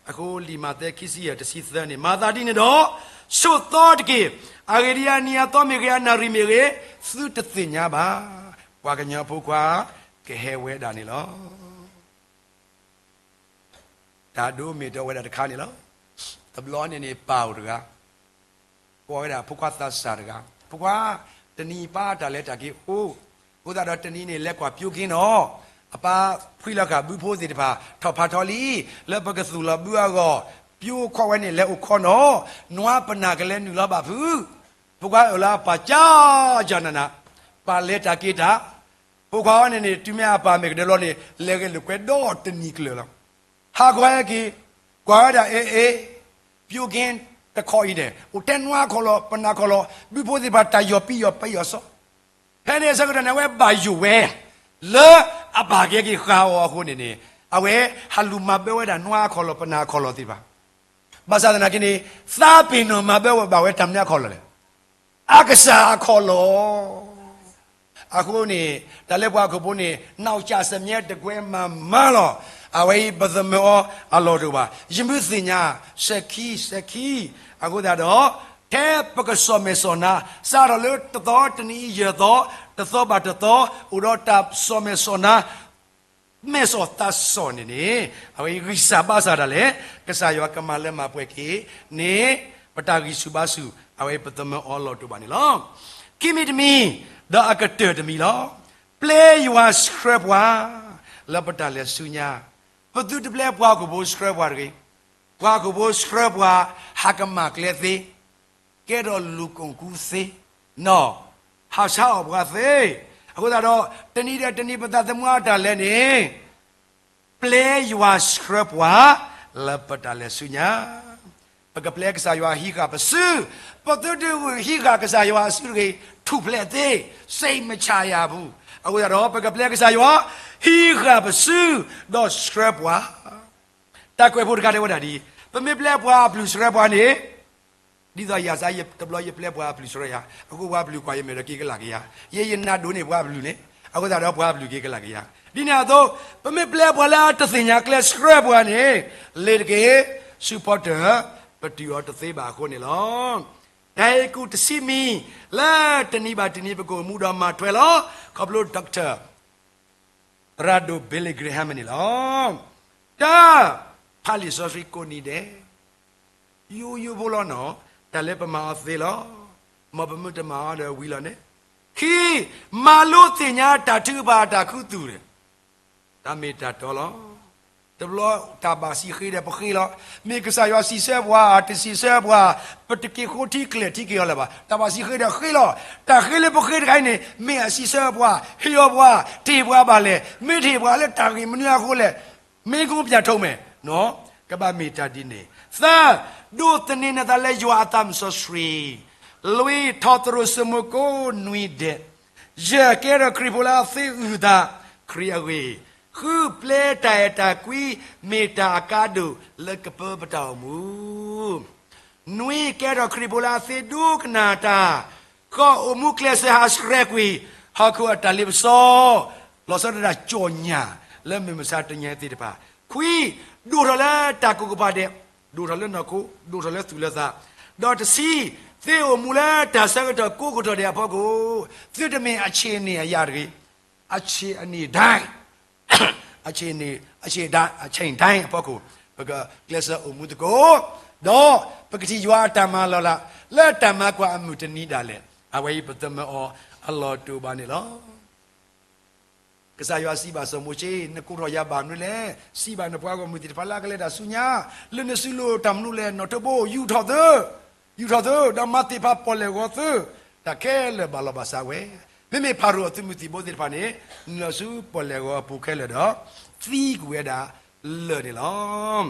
အဃိလံာ်မးသဲခံဆံယဲၢ်တဆံသၢန့ၣ်, မၤသးဒ်န့ၣ်ဒီး, ဆိးသီတက့ၢ်. အဂ့ၢ်ဒ်အံၤ, အနံၤအသီမ့ၢ်ဂ့ၤ, အနၣ်ရံၣ်မ့ၢ်ဂ့ၤ, သုတသ့ၣ်ညါဘၣ်. ပှၤကညီဖိခွါကဟဲဝဲဒၣ်န့ၣ်လီၤ. တၢ်ဒိမ့ၢ်တအိၣ်ဝဲဒၣ်တခါန့ၣ်လီၤ. တဘျီန့ၣ်န့ၣ် ပၢ်အိၣ်တဂၤ ကိးဝဲဒၣ်ဖိခွါသးစၢ်တဂၤ, ဖိခွါ, တနံၤပၢ်တၢ်လဲၤတၢ်က့ၤအိၣ်, အဃိသတးဒီးတနံၤန့ၣ် လဲၤကွၢ်ပၠိက့နီၤ, အပၢ်ဖှံလီၤဃာ်ဘုဖိသ့ၣ်တဖၣ် ထီၣ်ဖးထီလံ, လၢပကသူၣ်လီၤဘုအဂီၢ်, ပၠိခီၣ်ဝဲန့ၣ် လဲၤအိၣ်ခီနီၤ, နွါပနၢ်ကလဲၤနုာ်လီၤဘၣ်ဖုး. ဖိခွါအၢၣ်လီၤအပၢ်ကၠီကၠီနးနး, ပၢ်လဲၤတၢ်က့ၤတၢ်, ဖိခွါအံၤန့ၣ်န့ၣ် တုၤမ့ၢ်အပၢ်မ့ၢ်ကဒၢလီၤန့ၣ် လဲၤဂဲၤလိာ်ကွဲဒီတနံၤကျၢၤလီၤ. ဟးကွၢ်ဟဲက့ၤ, ကွၢ်ဝဲဒၣ်အ့ၣ်အ့ၣ်, ပၠိက့တခီအံၤန့ၣ် အိၣ်ထဲနွါခီၣ်လီၤ ပနၢ်ခီၣ်လီၤ, ဘုဖိသ့ၣ်တဖၣ်တၢ်ယီၢ်ပံယီၢ်ပယီၢ်စီ, ဖဲန့ၣ်အဆၢကတီၢ်န့ၣ် အဝဲဘၣ်ယိၣ်ဝဲ လၢအပၢ်ကဟဲက့ၤဃုာ်အီၤအဃိန့ၣ်န့ၣ်, အဝဲဟးလူၤမၤဘၢဝဲဒၣ်နွါအခီၣ်လီၢ် ပနၢ်အခီၣ်လီၢ်သ့ၣ်တဖၣ်. ဘၣ်ဆၣ်သနာ်က့န့ၣ်, သးပ့ၤနီၣ်မၤဘၢဝဲဘၣ်ဝဲတၢ်မနုၤအခီၣ်လီၢ်လဲၣ်. အကစၢ်အခီၣ်လီၢ်. အဃိန့ၣ်, တၢ်လၢပှၤဟီၣ်ခိၣ်ဖိန့ၣ် နောက်ကျစမြဲတကွဲးမၤမၤလီၤ. အဝဲအံၤပသမၢအီၤအလီၢ်တအိၣ်ဘၣ်. ယမုၢ်သ့ၣ်ညါ, စဲးခံ, စဲးခံ, အဃိသတးဒီး, ထဲပကစီၣ်မဲာ်စီၣ်နါ, စးထီၣ်လၢတသီတနံၤအံၤယဲၢ်သီ, တသီဘၣ်တသီ, အိၣ်ဒီးတၢ်စီၣ်မဲာ်စီၣ်နါ, မဲာ်စီၣ်သးစီၣ်န့ၣ်န့ၣ်, အဝဲအံၤဂံၢ်စၢ်ဘါစၢ်ဒၣ်လဲာ်, ကစၢ်ယွၤကမၤလၢမၤပှဲၤက့ၤန့ၣ်, ပတၢ်ဂံၢ်ဆူၣ်ဘါဆူၣ်, အဝဲအံၤပသမၢအီၤလီၢ်တအိၣ်ဘၣ်န့ၣ်လီၤ. ခံမံၤတမံၤ, ဒီးအကတၢၢ်တမံၤလီၤ. ပျဲယွၤဆှၢပှၤ, လၢပတၢ်လဲၤဆူညါ, ပသုတပျဲပှၤဟီၣ်ခိၣ်ဖိဆှၢပှၤတဂ့ၤ. ပှၤဟီၣ်ခိၣ်ဖိဆှၢပှၤ, ဟးကမၣ်ကျဲသ့, ကဲထီၣ်လူၤကိၣ်ကူသ့, နီၢ်, ဟးဆါအီၣ်ပှၤသ့, အဃိသတးဒီး, တနံၤဒီးတနံၤပသးသမူအတၢ်လဲၤန့ၣ်, ပျဲယွၤဆှၢပှၤ, လၢပတၢ်လဲၤဆူညါ, ပကပျဲကစၢ်ယွၤဟံးဃာ်ပစု, ပသုတဟံးဃာ်ကစၢ်ယွၤအစုတဂ့ၤ, ထူၣ်ဖျဲးသ့, စိတ်မချရဘူး, အဃိသတးဒီး ပကပျဲကစၢ်ယွၤ, ဟံးဃာ်ပစု, ဒီးဆှၢပှၤ တၢ်ကွဲးဖိတခါတဲဝဲဒၣ်ဒ်အံၤ, ပမ့ၢ်ပျဲပှၤအပျုၢ်ဆှၢပှၤန့ၣ်, ဒ်သိးယၤစါယတဘျီယပျဲပှၤအပျုၢ်ဆှၢယၤ, အဃိပှၤအပျုၢ်ကွၢ်ယမဲာ်ဒီးက့ၤကလာ်က့ၤယၤ, ယဲယနးဒိၣ်န့ၢ်ပှၤအပျုၢ်န့ၣ်, အဃိသတးဒီးပှၤအပျုၢ်က့ၤကလာ်က့ၤယၤ, ဒ်န့ၣ်အသိး, ပမ့ၢ်ပျဲပှၤလၢအတသ့ၣ်ညါကျဲဆှၢပှၤန့ၣ်, လ့ၤတက့ၢ်, ဆူဖီတၢၢ်, ပတုာ်အီၤတသ့ဘၣ်အဃိန့ၣ်လီၤ. တၢ်ဟ့ၣ်ကူၣ်တဆံမံၤ, လၢတနံၤဘၣ်တနံၤပကအိၣ်မူဒီးမၤထွဲလီၤ, ခီဖျိ Doctor သရၣ်ဒိၣ် Billy Graham န့ၣ်လီၤ. တၢ်, ဖးလံာ်စီဆှံကိးနံၤဒဲး, ယိယိဖိလီၤနီၤ, တၢ်လၢပမၤအီၤသ့လီၤ, မ်ပမ့ၢ်တမၤအီၤဒီးဝံၤလီၤန့ၣ်, ခံ, မၤလိသ့ၣ်ညါတၢ်ထုကဖၣ်အတၢ်ခူသူၣ်န့ၣ်, တၢ်မ့ၢ်တၢ်တီလီၤ. တဘျီတၢ်ဘၣ်စံးဃ့ဒီးပဃ့လီၤ, မ့ၢ်ကစၢ်ယွၤစံးဆၢပှၤ တစံးဆၢပှၤ, ပတက့ၤဃိထံကျဲၤထံက့ၤအီၤလၢၤဘၣ်, တၢ်ဘၣ်စံးဃ့ဒီးဃ့လီၤ, တၢ်ဃ့လၢပဃ့တခါအံၤန့ၣ် မ့ၢ်အစံးဆၢပှၤ, ဟ့ၣ်အီၤပှၤ, တဟ့ၣ်ပှၤဘၣ်လဲၣ်, မ့ၢ်တဟ့ၣ်ပှၤလၢတၢ်ဂ့ၢ်မနုၤအဃိလဲၣ်, မ့ၢ်ကိးပၠးထိးမဲာ်, ကဘၣ်မ့ၢ်တၢ်ဒ်န့ၣ်, သၢ, ဒိးသန့ၤနသးလၢယွၤအသးမုၢ်စီဆှံ, လွံၢ်, ထီၣ်သရူးစုမုၢ်ကိးနွံဒဲး, ယဲၢ်, ကဲထီၣ်ခရံာ်ဖိလၢအသ့အုၣ်အသး, ခရံာ်အဂ့ၢ်, ဃု, ပျဲတၢ်အဲၣ်တၢ်ကွံ, မ့ၢ်တၢ်အကါဒိၣ်လၢကပၢပတၢ်အိၣ်မူ နွံ, ကဲထီၣ်ခရံာ်ဖိလၢအသ့ဒိကနၣ်တၢ်, ဃိး, အိၣ်မူကျဲးစၢးဟးဆှဲးကွံာ်, ဟီၣ်ခိၣ်အတၢ်လ့ပစီ, လီၤဆီဒၣ်တၢ်ကၠီၣ်ညၣ်, လၢမုၢ်မဆါတနံၤသ့ၣ်တဖၣ်, ခွံ, ဒိၣ်ထီၣ်လၢတၢ်ကိးကပၤဒဲး, ဒိၣ်ထီၣ်လၢနီၢ်ခိ, ဒိၣ်ထီၣ်လၢသူၣ်လၢသး, ဒီးတဆံ, သ့အိၣ်မူလၢတၢ်ဆၢကတီၢ်ကိးကတီၢ်ဒဲးအဖီခိၣ်, သုတမ့ၢ်အဆ့ၣ်န့ၣ်အယၤတဂ့ၤ, အဆ့ၣ်န့ၣ်ဒၣ် အဆ့ၣ်န့ၣ် အဆ့ၣ်ဒၣ် အဆ့ၣ်ဒၣ်အဖီခိၣ်, ပကကျဲးစၢးအိၣ်မူသကိး, ဒီးပကထံၣ်ယွၤအတၢ်မၤလီၤလး လၢတၢ်မၤကွၢ်အမုၢ်တနံၤဒၣ်လဲာ်, အဝဲအံၤပသမၢအီၤအလီၢ်တအိၣ်ဘၣ်န့ၣ်လီၤ. ကစၢ်ယွၤစံးဘၣ်စီၤမိၤၡ့, နကိးထီၣ်ယၤဘၣ်မနုၤလဲၣ်. စံးဘၣ်နပှၤဂီၢ်မုၢ်သ့ၣ်တဖၣ်လၢအကလဲၤတၢ်ဆူညါ, လၢနစုလိၢ်တၢ်မနုၤလဲၣ်, နီၣ်ထိးဘိ ယူာ်ထီၣ်သု, ယူာ်ထီၣ်သု, ဒီးမၤသ့ၣ်ဖးပီၣ်လဲၣ်ဂီၤသု, တၢ်ခဲလၢာ်ဘၣ်လီၤဘၣ်စးဝဲ. မ့မ့ၢ်ဖၤရိၤအသုးမုၢ်သံၣ်ဘိသ့ၣ်တဖၣ်န့ၣ်, နုာ်လီၤဆူပီၣ်လဲၣ်ဂီၤအပူၤခဲလၢာ်ဒီး, သံကွံာ်ဝဲဒၣ်လၢာ်န့ၣ်လီၤ.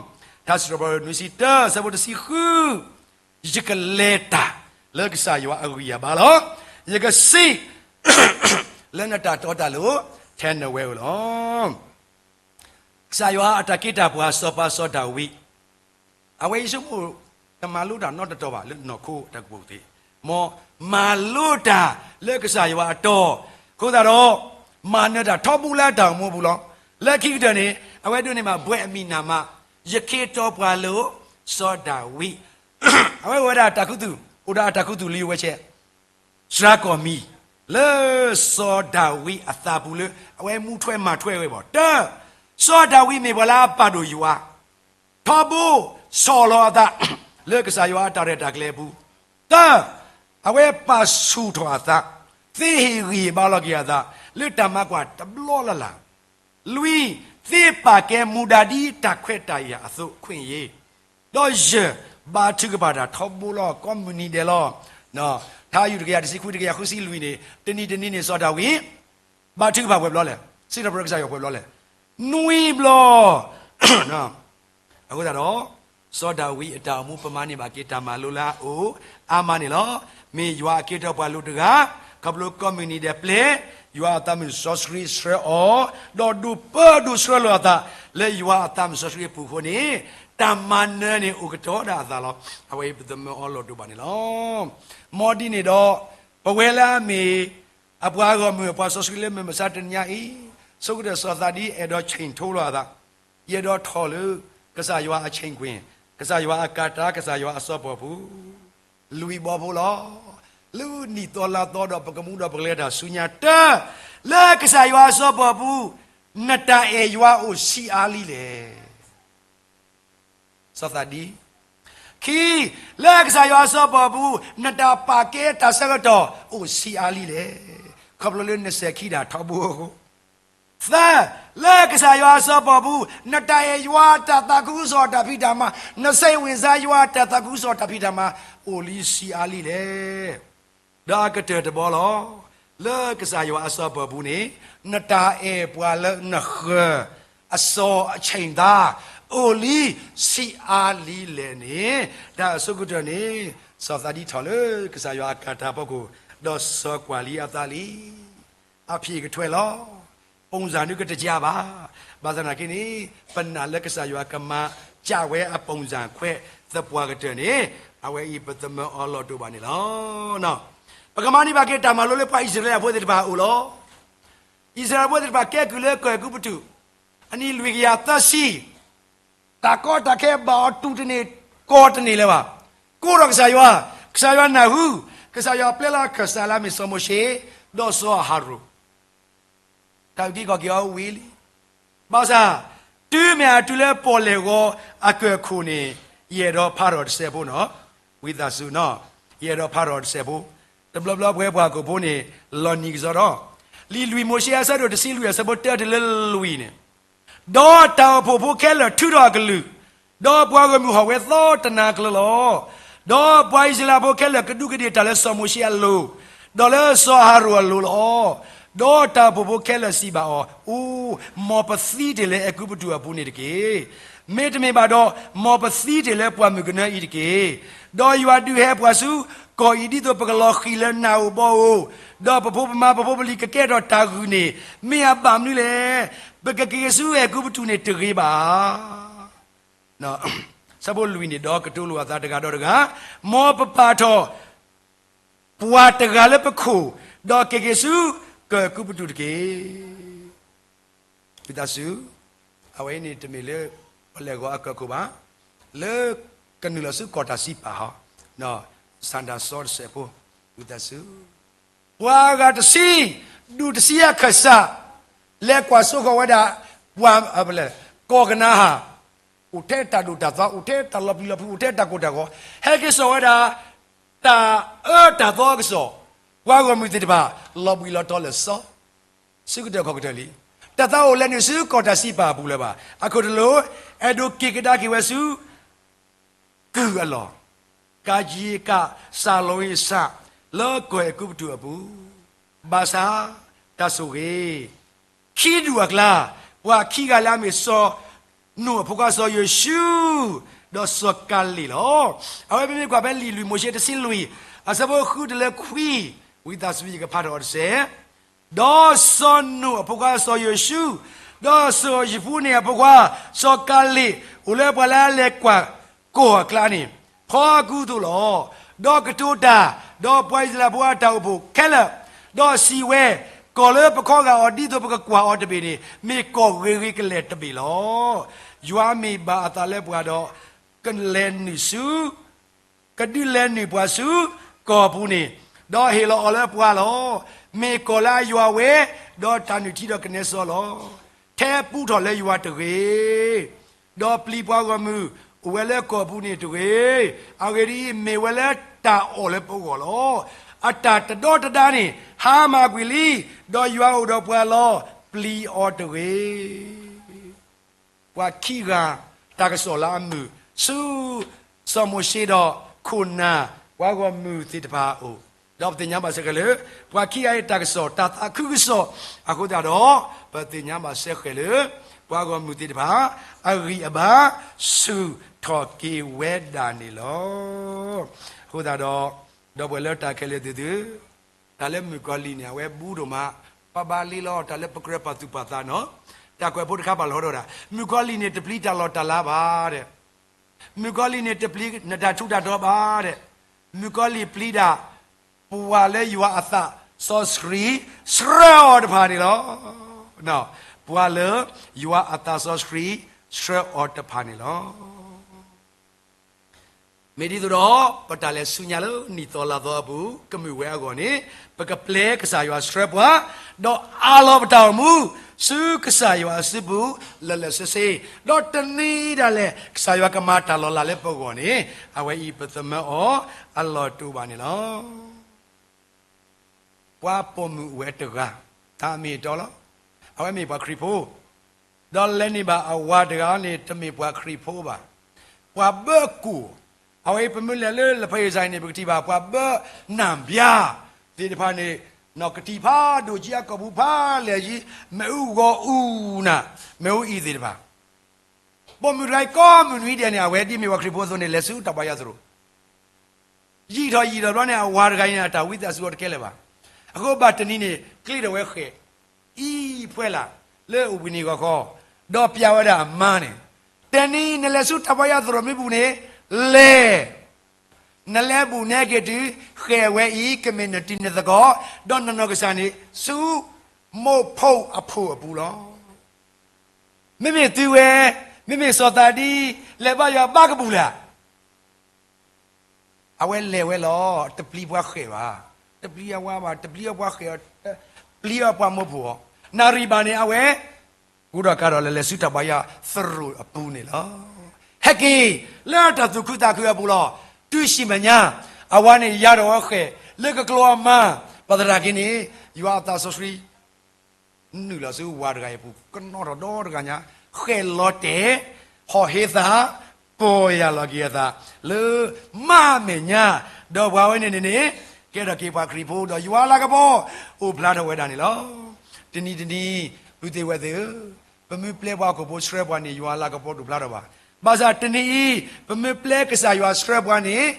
ထါစံးထီၣ်ပတြၢၤနွံဆံတၢ ဆၢဖိတဆံဃု ယကလဲၤတၢ်လၢကစၢ်ယွၤအဂံၢ်အဘါလီၤ. ယကစံး လၢနတၢ်တီတၢ်လိၤ ထဲနဝဲဧိၤလီၤ. ကစၢ်ယွၤအတၢ်က့တၢ်ပှၤစီၤပၤစီၤဒၤဝံး, အဝဲအံၤဆိကမိၣ် တမၤလိတၢ်နီတတီၤဘၣ်လၢနီၢ်ခိတၢ်ကူၣ်ဘၣ်ကူၣ်သ့, မ်မၤလိတၢ်လၢကစၢ်ယွၤအတီ, အဃိသတးဒီး မၤနၢၤတၢ်ထီဘိလၢအတၢ်အိၣ်မူအပူၤလီၤ. လၢခံကတၢၢ်န့ၣ် အဝဲဒိးန့ၢ်ဘၣ်ဘှဲးအမံၤနးမး, ယက့တီပှၤလိၤ စီၤဒၤဝံး, အဝဲအိၣ်ဝဲဒၣ်တၢ်ခူသူၣ်, အိၣ်ဒီးအတၢ်ခူသူၣ်လံဝဲဆဲး စှၤကီၢ်မံၤ လၢစီၤဒၤဝံးအသးပူၤလၢ အဝဲမူထွဲမၤထွဲဝဲဘၣ်. တၢ, စီၤဒၤဝံးမ့ၢ်ပှၤလၢအပာ်ဒိၣ်ယွၤ, ထီဘိဆီၣ်လီၤအသး လၢကစၢ်ယွၤအတၢ်ရဲၣ်တၢ်ကျဲၤအပူၤ, တၢ, အဝဲပာ်ဆူၣ်ထီၣ်အသး, သ့ဟ့ၣ်ဂံၢ်ဟ့ၣ်ဘါလီၤက့ၤအသး လၢတၢ်မၤကွၢ်တဘျီလၢ်လၢ်, လွံၢ်, သ့ပာ်ကဲမူဒါဒ်တၢ်ခွဲးတၢ်ယာ်အသိးခွဲးယာ် ဒီးယဲၢ်, ဘါထုကဖၣ်တၢ်ထီဘိလီၤ ကိးမုၢ်နံၤဒဲးလီၤ. ထါယူၢ်တကယၤတဆံခွံ တကယၤဃုဆံလွံၢ်န့ၣ် တနံၤတနံၤန့ၣ် စီၤဒၤဝံး ဘါထုကဖၣ်ပှဲၤဘျီလဲၣ်, စံးထီၣ်ပတြၢၤကစၢ်ယွၤပှဲၤဘျီလဲၣ်, နွံဘျီ. အဃိသတးဒီး စီၤဒၤဝံးအတၢ်အိၣ်မူ ပမၤန့ၢ်ဘၣ်က့ၤတၢ်မၤလိလၢအအိၣ်အါမးန့ၣ်လီၤ. မ့ၢ်ယွၤအက့တီပှၤလိၤတဂၤ, ခီဖျိကိးမုၢ်နံၤဒဲးပျဲၢ်, ယွၤအသးမုၢ်စီဆှံဆှၢအီၤ, ဒီးဒိးပၢဒိးဆှၢလီၤအသး လၢယွၤအသးမုၢ်စီဆှံအပူၤအဃိန့ၣ်, တၢ်မၤနၢၤန့ၣ်အိၣ်ကတီၤဒၣ်အသးလီၤ. အဝဲအံၤပသမၢအီၤလီၤတိာ်ဘၣ်န့ၣ်လီၤ. မ်ဒ်န့ၣ်ဒီး ပဝဲလၢအမ့ၢ် အပှၤဂီၢ်မုၢ်အပှၤစီဆှံလၢမုၢ်မဆါတနံၤညါအံၤ, ဆိကတၢၢ်စီၤသးဒံအဲၣ်ဒိးဆ့ၣ်ထိလိာ်အသး, ယအဲၣ်ဒိးထီၣ်လၢ ကစၢ်ယွၤအဆ့ၣ်ကွ့ၢ်, ကစၢ်ယွၤအကၤတၢ် ကစၢ်ယွၤအစီၤပီၣ်ပူၤ, လွံၢ်ဘီဖိလီၤ. လၢနံၣ်သီလါသီဒီးပကမူဒီးပကလဲၤတၢ်ဆူညါတၢၢ်, လၢကစၢ်ယွၤအစီၤပီၣ်ပူၤ, နတၢ်အဲၣ်ယွၤအိၣ်ဆံးအါလံလဲၣ်. စီၤသးဒံ, ခံ, လၢကစၢ်ယွၤအစီၤပီၣ်ပူၤ နတၢ်ပာ်ကဲတၢ်ဆၢကတီၢ်အိၣ်ဆံးအါလံလဲၣ်. ခီဖျိလၢနစဲၤခံတၢ်ထီဘိအဃိ, သၢ, လၢကစၢ်ယွၤအစီၤပီၣ်ပူၤ နတၢ်အဲၣ်ယွၤတၢ်သးခုကစီၣ်တၢ်ဖံးတၢ်မၤ, နစဲဝ့ၤစါယွၤတၢ်သးခုကစီၣ်တၢ်ဖံးတၢ်မၤ အိၣ်လံဆံးအါလံလဲၣ်. ဒီးအကတၢၢ်တဘီလီၤ. လၢကစၢ်ယွၤအစီၤပီၣ်ပူၤန့ၣ်, နတၢ်အဲၣ်ပှၤလၢနဃၢၤ အစီၤအဆ့ၣ်သး အိၣ်လံဆံးအါလံလဲၣ်န့ၣ်, တၢ်အဆိကတၢၢ်န့ၣ်, စီၤသးဒံထီၣ်လၢကစၢ်ယွၤအကၤတၢ်အဖီခိၣ်, ဒီးစီၤကွၢ်လံအသးလံ. အဖံးကထွဲလီၤ. ပုံစံ ဒုကတကးဘၣ်. ဘၣ်ဆၣ်သနာ်က့န့ၣ်, ပနာ်လၢကစၢ်ယွၤကမၤကၢ်ဝဲအ ပုံစံ ခွဲးသပှၢ်ကတၢၢ်န့ၣ်, အဝဲအံၤပသမၢအီၤလီၤတိာ်ဘၣ်န့ၣ်လီၤ. ပကမၤန့ၢ်ဘၣ်က့ၤတၢ်မၤလိလၢပှၤအံၣ်စရ့လးဖိသ့ၣ်တဖၣ်အအိၣ်လီၤ. အံၣ်စရ့လးဖိသ့ၣ်တဖၣ်ကဲကုၢ်လၢကီၢ်အဲၤကူပတူး, အနံၣ်လွံၢ်ကယၤသၢဆံ, တၢ်ကီတၢ်ခဲဘၣ်အီၤတူၢ်တန့ၢ်ကီၢ်တန့ၢ်လၢၤဘၣ်. ကိးထီၣ်ကစၢ်ယွၤ, ကစၢ်ယွၤနၢ်ဟူ, ကစၢ်ယွၤပျဲလီၤအခၢၣ်စးလၢအမ့ၢ်စီၤမိၤၡ့, ဒီးစီၤအၤဟရိၣ် တၢ်အုၣ်က့ၤခီၣ်က့ၤအီၤဝံၤလံ. ဘၣ်ဆၣ်, တုၤမ့ၢ်အတုၤလၢပီၣ်လဲၣ်ဂီၤအကၢၢ်ခိၣ်န့ၣ်, ယအဲၣ်ဒိးဖးထီၣ်တစဲးဖိနီၤ, ဝံသးစူၤနီၤ, ယအဲၣ်ဒိးဖးထီၣ်တစဲးဖိ, တဘျီဘျီပဝဲပှၤဟီၣ်ခိၣ်ဖိန့ၣ်, လီၤနံၤကစီဒီ, လံာ်လွံၢ်မိၤၡ့အဆၢဒိၣ်တဆံလွံၢ်အဆၢဖိတၢတုၤလၢလွံၢ်န့ၣ်, ဒီးတၢ်အိၣ်ဖှိၣ်ဖိခဲလၢာ်ထုးထီၣ်အကလုၢ်, ဒီးပှၤဂီၢ်မုၢ်ဟီၣ်ဝဲသီတနၤကျၢၤလီၤ. ဒီးပှၤအံၣ်စရ့လးဖိခဲလၢာ်ကဒူးကဒ့ၣ်တၢ်လၢစီၤမိၤၡ့အလိၤ, ဒီးလၢစီၤအၤဟရိၣ်အလိၤလီၤ. ဒီးတၢ်အိၣ်ဖှိၣ်ဖိခဲလၢာ်စံးဘၣ်အီၤ, အိ, မ်ပသံတ့ၢ်လၢအဲၤကူပတူးအပူၤန့ၣ်တက့ၢ်. မ့တမ့ၢ်ဘၣ်ဒီး, မ်ပသံတ့ၢ်လၢပှၢ်မုၢ်ကနၢအံၤတက့ၢ်. ဒီးယွၤဒုးဟဲပှၤဆူကီၢ်အံၤဒ်သိးပကလီၤဃံၤလၢနၢ်ဧိၤဘီဧိၤ, ဒီးပဖိပမါပဖိပလံၤကကဲထီၣ်တၢ်ဂုာ်န့ၣ်, မ့ၢ်အဘၣ်မနုၤလဲၣ်. ပကက့ၤဆူအဲၤကူပတူးန့ၣ်တဂ့ၤဘၣ်. ဆၢဖိလွံၢ်န့ၣ်ဒီးကတိၤလိာ်အသးတဂၤဒီးတဂၤ, မ်ပပာ်ထီၣ် ပှၤတဂၤလၢပခိၣ်, ဒီးက့ၤက့ၤဆူကီၢ်အဲၤကူပတူးတက့ၢ်. ဝံသးစူၤ, အဝဲအံၤန့ၣ်တမ့ၢ်လၢပီၣ်လဲၣ်ဂီၤအကၢၢ်ခိၣ်ဘၣ်. လၢ ကနုာ်လီၤဆူကီၢ်တၢ်စံးပာ်ဟီ, ဆန္ဒစီတစဲးဖိ, ဝံသးစူၤ, ပှၤအဂၤတဆံ, ဒူၣ်တဆံအခၢၣ်စး, လဲၤကွၢ်စိဃီၤဝဲဒၣ်, ပှၤ, ကီၢ်ကနၤဧၣ်, အိၣ်ထဲတၢ်ဒိၣ်တၢ်သီ, အိၣ်ထဲတၢ်လီၤပျံၤလီၤဖုး, အိၣ်ထဲတၢ်ကိၢ်တၢ်ဂီၤ, ဟဲက့ၤစိာ်ဝဲဒၣ် တၢ်အၢတၢ်သီအကစီၣ်, ပှၤဂီၢ်မုၢ်သ့ၣ်တဖၣ် လီၤဘှံးလီၤတီၤလၢာ်စီဆှံ, ဆူကတၢၢ်ခီၣ်ကတၢၢ်လံ. တၢ်သးအိၣ်လဲၤနုာ်ဆူကီၢ်တၢ်စံးပာ်အပူၤလၢၤဘၣ်. အခိၣ်တလိာ်, အဲၣ်ဒိးက့ၤကဒါက့ၤဝဲဆူ ကုၢ်အလီၢ်, ကးကံကး, စၤလီၤအ့စး, လၢကီၢ်အဲၤကူပတူးအပူၤ, ဘၣ်ဆၣ်, တၢ်ဆိၣ်ဂ့ၤ, ခံဒူၣ်အကျါ, ပှၤခံဂၤလၢအမ့ၢ်စီၤနိၣ်အဖိခွါစီၤယိၤၡူ, ဒီးစီၤကၤလ့းလီၤ. အဝဲမ့မ့ၢ်ကွၢ်ဖဲလံာ်လွံၢ်မိၤၡ့တဆံလွံၢ်, အဆၢဖိဃုတုၤလၢခွံ, ဝံသးစူၤယကဖးထီၣ်အီၤတစဲး ဒီးစီၤနိၣ်အဖိခွါစီၤယိၤၡူ, ဒီးစီၤယံးဖူန့ၣ်အဖိခွါ, စီၤကၤလ့း, အိၣ်လၢပှၤလၢအလဲၤကွၢ်ကီၢ်အကျါန့ၣ်, ဖီအကူအသိးလီၤ. ဒီးကတိၤတၢ်, ဒီးပှၤအံၣ်စရ့လးဖိအတၢ်အိၣ်ဖှိၣ်ခဲလၢာ်, ဒီးစံးဝဲ, ကီၢ်လၢပခီဂာ်အီၤဒ်သိးပကကွၢ်အီၤတဘ့ၣ်န့ၣ်, မ့ၢ်ကီၢ်ဂ့ၤဂ့ၤကလဲာ်တဘ့ၣ်လီၤ. ယွၤမ့ၢ်ဘၣ်အသးလၢပှၤဒီး, ကလဲၤနုာ်ဆူ ကဒုးလဲၤနုာ်ပှၤဆူကီၢ်ပူၤန့ၣ်, ဒီးဟ့ၣ်လီၤအီၤလၢပှၤလီၤ. မ့ၢ်ကီၢ်လၢအယွၤဝဲ, ဒီးတၢ်နုၢ်ထံဒီးကနဲစီလီၤ. ထဲပူထီၣ်လၢယွၤတဂ့ၤ, ဒီးပျံၤပှၤဂီၢ်မုၢ်အိၣ်ဝဲလၢကီၢ်ပူၤန့ၣ်တဂ့ၤ. အဂ့ၢ်ဒ်အံၤ, မ့ၢ်ဝဲလၢတၢ်အီၣ်လၢပဂီၢ်လီၤ. အတၢ်တဒီတဒါန့ၣ်, ဟါမၢ်ကွံာ်လံ, ဒီးယွၤအိၣ်ဒီးပှၤလီၤ. ပျံၤအီၤတဂ့ၤ. ပှၤခံဂၤတၢ်ကစီၣ်လၢအမုာ်, ဆူစီၤမိၤၡ့ဒီးခိၣ်နၢ်ပှၤဂီၢ်မုၢ်သ့ၣ်တဖၣ်အအိၣ်, ဒီးပသ့ၣ်ညါဘၣ်စ့ၢ်ကီးလၢ ပှၤခံဂၤအံၤတၢ်ကစီၣ်တၢ်သးခုကစီၣ်အဃိသတးဒီး, ပသ့ၣ်ညါဘၣ်စ့ၢ်ကီးလၢ ပှၤဂီၢ်မုၢ်သ့ၣ်တဖၣ် အဂံၢ်အဘါ ဆူၣ်ထီၣ်က့ၤဝဲဒၣ်န့ၣ်လီၤ. အဃိသတးဒီး, ဒီပုၢ်ဝဲၢ်လၢတၢ်ခဲလၢာ်သ့ၣ်သု, တၢ်လၢမုၣ်ကီၤလံၢ်န့ၣ် အဝဲဘူးဒိၣ်မး, ပှၤဘၣ်လ့လီၤ တၢ်လၢပကြၢးပာ်သူၣ်ပာ်သးနီၤ, တၢ်ကွဲးဖိတခါပာ်လီၤဒီးဒၣ်, မုၣ်ကီၤလံၢ်န့ၣ် တပျံၤတၢ်လီၢ်တၢ်လၤဘၣ်ဒီး, မုၣ်ကီၤလံၢ်န့ၣ် တပျံၤနတၢ်ထူးတၢ်တီၤဘၣ်ဒီး, မုၣ်ကီၤလံၢ်ပျံၤဒၣ် ပှၤလၢယွၤအသးစီဆှံ ဆှၢအီၤတဖၣ်န့ၣ်လီၤ. ပှၤလၢယွၤအသးစီဆှံ ဆှၢအီၤတဖၣ်န့ၣ်လီၤ. မ့ၢ်ဒ်သိးဒီး ပတၢ်လဲၤဆူညါလၢနံၣ်သီလါသီအပူၤ ကမုာ်ဝဲအဂီၢ်န့ၣ်, ပကပျဲကစၢ်ယွၤဆှၢပှၤ, ဒီးအးလီၤပတၢ်အိၣ်မူ ဆူကစၢ်ယွၤအစုပူၤ လၢာ်လၢာ်ဆ့ဆ့, ဒီးတနံၤဒၣ်လဲာ် ကစၢ်ယွၤကမၤတၢ်လီၤလးလၢပဂီၢ်န့ၣ်, အဝဲအံၤပသမၢအီၤအလီၢ်တအိၣ်ဘၣ်န့ၣ်လီၤ. ပှၤပိာ်မုၣ်အိၣ်ဝဲတဂၤ, တၢ်အမ့ၢ်အတီလီၤ. အဝဲမ့ၢ်ပှၤခရံာ်ဖိ, ဒီးလဲၤန့ၢ်ဘၣ်အဝၤတဂၤန့ၣ် တမ့ၢ်ပှၤခရံာ်ဖိဘၣ်. ပှၤဘၢကိၢ်, အဝဲအံၤပမ့ၢ်လဲၤလၢလၢၢ်ဖဲအ့စါအံၤန့ၣ် ပကထံၣ်ဘၣ် ပှၤဘၢနၢ်ဘျါသ့ၣ်တဖၣ်န့ၣ်, နီၢ်ကထံၣ်ဖးဒိၣ်ကံအကီၢ်ပူၤဖးလဲၢ်ယံၤ, မ့ၣ်အူဂီၤအူနၢ်, မ့ၣ်အူအံၤသ့ၣ်တဖၣ် ပိာ်မုၣ်တဂၤအံၤကိးမုၢ်နွံဒဲးန့ၣ် အဝဲဒ်မ့ၢ်ပှၤခရံာ်ဖိအသိးန့ၣ် လဲၤဆူတၢ်ဘါယွၤသရိာ်, ယံာ်ထီၣ်ယံာ်ထီၣ်ဘျီန့ၣ် အဝၤတဂၤအံၤန့ၣ် အတၢ်ဝံသးစူၤအီၤတကဲလၢၤဘၣ်. အဃိဘၣ်တနံၤန့ၣ် ကျ့ထီၣ်ဝဲဃဲၣ်အံၤဖှဲလၢ် လၢဝ့ၢ်နံၤဂီၤခီ, ဒီးပျဲဝဲဒၣ်အမါန့ၣ်, တနံၤနလဲၤဆူတၢ်ဘါယွၤသရိာ်မ့ၢ်ပူၤန့ၣ် လဲၤ နလဲၤဘူးနဲက့ၤတုၤ ဃဲၣ်ဝဲအံၤ ကမ့ၢ်နတံၤနသကိး, ဒီးနနီၢ်ကစၢ်န့ၣ် ဆူမိၢ်ဖိအဖိအပူၤလီၤ. မ့မ့ၢ်သုဝဲ, မ့မ့ၢ်စီၤသးဒံ လဲၤဘါယွၤဘါကပူၤလၢ်, အဝဲလဲၤဝဲလီၤ. တပျံၤပှၤဃဲၣ်ဘၣ်, တပျံၤအဝၤဘၣ်, တပျံၤအပှၤဃဲၣ်အီၤ, ပျံၤအပှၤမိၢ်ဖိအီၤ, နၣ်ရံၣ်ဘၣ်န့ၣ် အဝဲ ကူဒီးကၤဒီးလဲၤလဲၤဆူတၢ်ဘါယွၤသရိာ်အပူၤန့ၣ်လီၤ. ဟဲက့ၤ လၢတၢ်သူၣ်ခုသးခုအပူၤလီၤ. တုၤဆံးမဲာ်ညါ အဝၤန့ၣ်ယါထီၣ်ဝဲဃဲၣ် လၢကကျိအမါ, ဘၣ်သနာ်က့န့ၣ် ယွၤအသးစီဆှံ နုာ်လီၤဆူဝၤတဂၤအံၤအပူၤ ကနီၣ်ထီၣ်ဒီတဂၤညါ, ဃဲၣ်လီၤတဲာ်, ဟီၣ်ဟ့သး, ပီၢ်ယၢ်လီၤက့ၤအသး လၢမးမဲာ်ညါ, ဒီးပှၤဝဲန့ၣ်န့ၣ်န့ၣ် ကဲထီၣ်က့ၤပှၤခရံာ်ဖိ ဒီးယွၤအလၤကပီၤ အိၣ်ဖျါထီၣ်ဝဲဒၣ်န့ၣ်လီၤ. တနံၤတနံၤ ပုၢ်သ့ၣ်ဝဲၢ်သ့ၣ်ဧၢ, ပမ့ၢ်ပျဲပှၤဟီၣ်ခိၣ်ဖိဆှၢပှၤန့ၣ် ယွၤအလၤကပီၤဒိၣ်ဖျါထီၣ်ဘၣ်. ဘၣ်ဆၣ်တနံၤအံၤ ပမ့ၢ်ပျဲကစၢ်ယွၤဆှၢပှၤန့ၣ်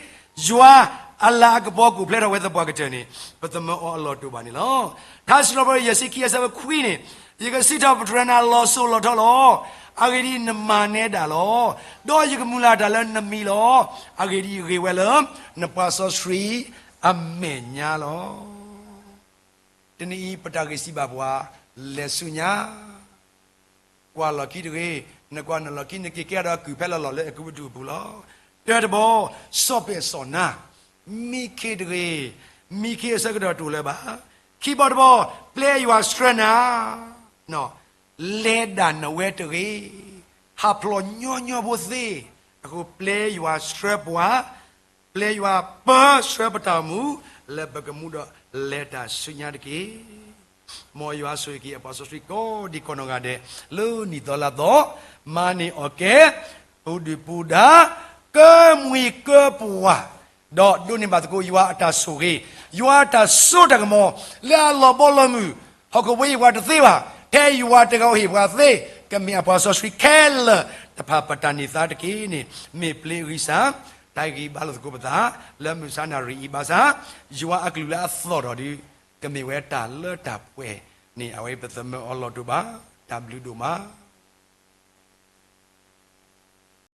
ယွၤအလၤအကပီၤကအိၣ်ဖျါထီၣ်ဝဲသပှၢ်ကတၢၢ်န့ၣ် ပသမၢအီၤအလီၢ်တအိၣ်ဘၣ်န့ၣ်လီၤ. ထါစံးထီၣ်ပတြၢၤ ယဲၢ်ဆံခံ အဆၢဖိခွံန့ၣ်, ယကစံးထီၣ်ပတြၢၤနၤလီၤစိၤလီၤထီလီၤ. အဂ့ၢ်ဒ်အံၤ, နမၤနဲဒၣ်လီၤ. ဒီးယကမုၢ်လၢ်တၢ်လၢနမံၤလီၤ. အဂ့ၢ်ဒ်အံၤ, ဂ့ၤဝဲလၢနပှၤစီဆှံအမဲာ်ညါလီၤ. တနံၤအံၤ ပတၢ်ဂ့ၢ်စံးဘၣ်ပှၤ, လဲၤဆူညါ ကွၢ်လီၢ်ခံတဂ့ၤ, နကွၢ်နလီၢ်ခံ နက့ၤကဲဒီးကုၢ်ဖဲလီၤလီၢ်လၢအဲၤကူပတူးအပူၤလီၤ. တၢတဘီ, စီၣ်ပဲာ်စီၣ်နါ, မံခ့တဂ့ၤ, မံခ့အဆၢကတီၢ်တအိၣ်လၢၤဘၣ်. ခံဘီတဘီ, ပျဲယွၤဆှၢနၤ, လဲၤဒၣ်နဝဲတဂ့ၤ, ဟးဖျိးညီညီဖိသ့, အဃိပျဲယွၤဆှၢပှၤ, ပျဲယွၤပၢဆှၢပတၢ်အိၣ်မူ, လၢပကမူဒီးလဲၤတၢ်ဆူညါတက့ၢ်. မ်ယွၤဆိၣ်ဂ့ၤက့ၤအပှၤစီဆှံကိးဒံးကိးနီၢ်ဂၤဒဲး, လၢနံၣ်သီလါသီ, မၤန့ၢ်အီၣ်ကဲ, ပူၤဒုၣ်ပူၤဒါ, ကၢမှံၤကၢပှၢ်, ဒီးဒိးန့ၢ်ဘၣ်သကိးယွၤအတၢ်ဆိၣ်ဂ့ၤ, ယွၤအတၢ်စိတၢ်ကမီၤ, လၢအလီၤဘီလီၤမုၢ်, ဟီၣ်ခိၣ်ဖိအံၤပှၤတသ့ဘၣ်, ဖဲယွၤတဂၤဧိၤဟ့ၣ်ပှၤသ့, ကမ့ၢ်အပှၤစီဆှံခဲလၢာ်, တဖၣ်ပတၢ်န့ၢ်သါတက့ၢ်န့ၣ်, မ့ၢ်ပျ့ဂံၢ်စၢ်, တၢ်ဂံၢ်ဘါလိာ်သကိးပသး, လၢမုၢ်ဆါနၣ်ရံၣ်အံၤဘၣ်ဆၣ်, ယွၤအကလုၢ်လၢအသီၣ်ထီၣ်ဒီး, ကမ့ၢ်ဝဲတၢ်လၢတၢ်ပှဲၤန့ၣ် အဝဲပသးမၢအီၤလီၤတအိၣ်ဘၣ်, တၢ်ဘျုးဒိၣ်မး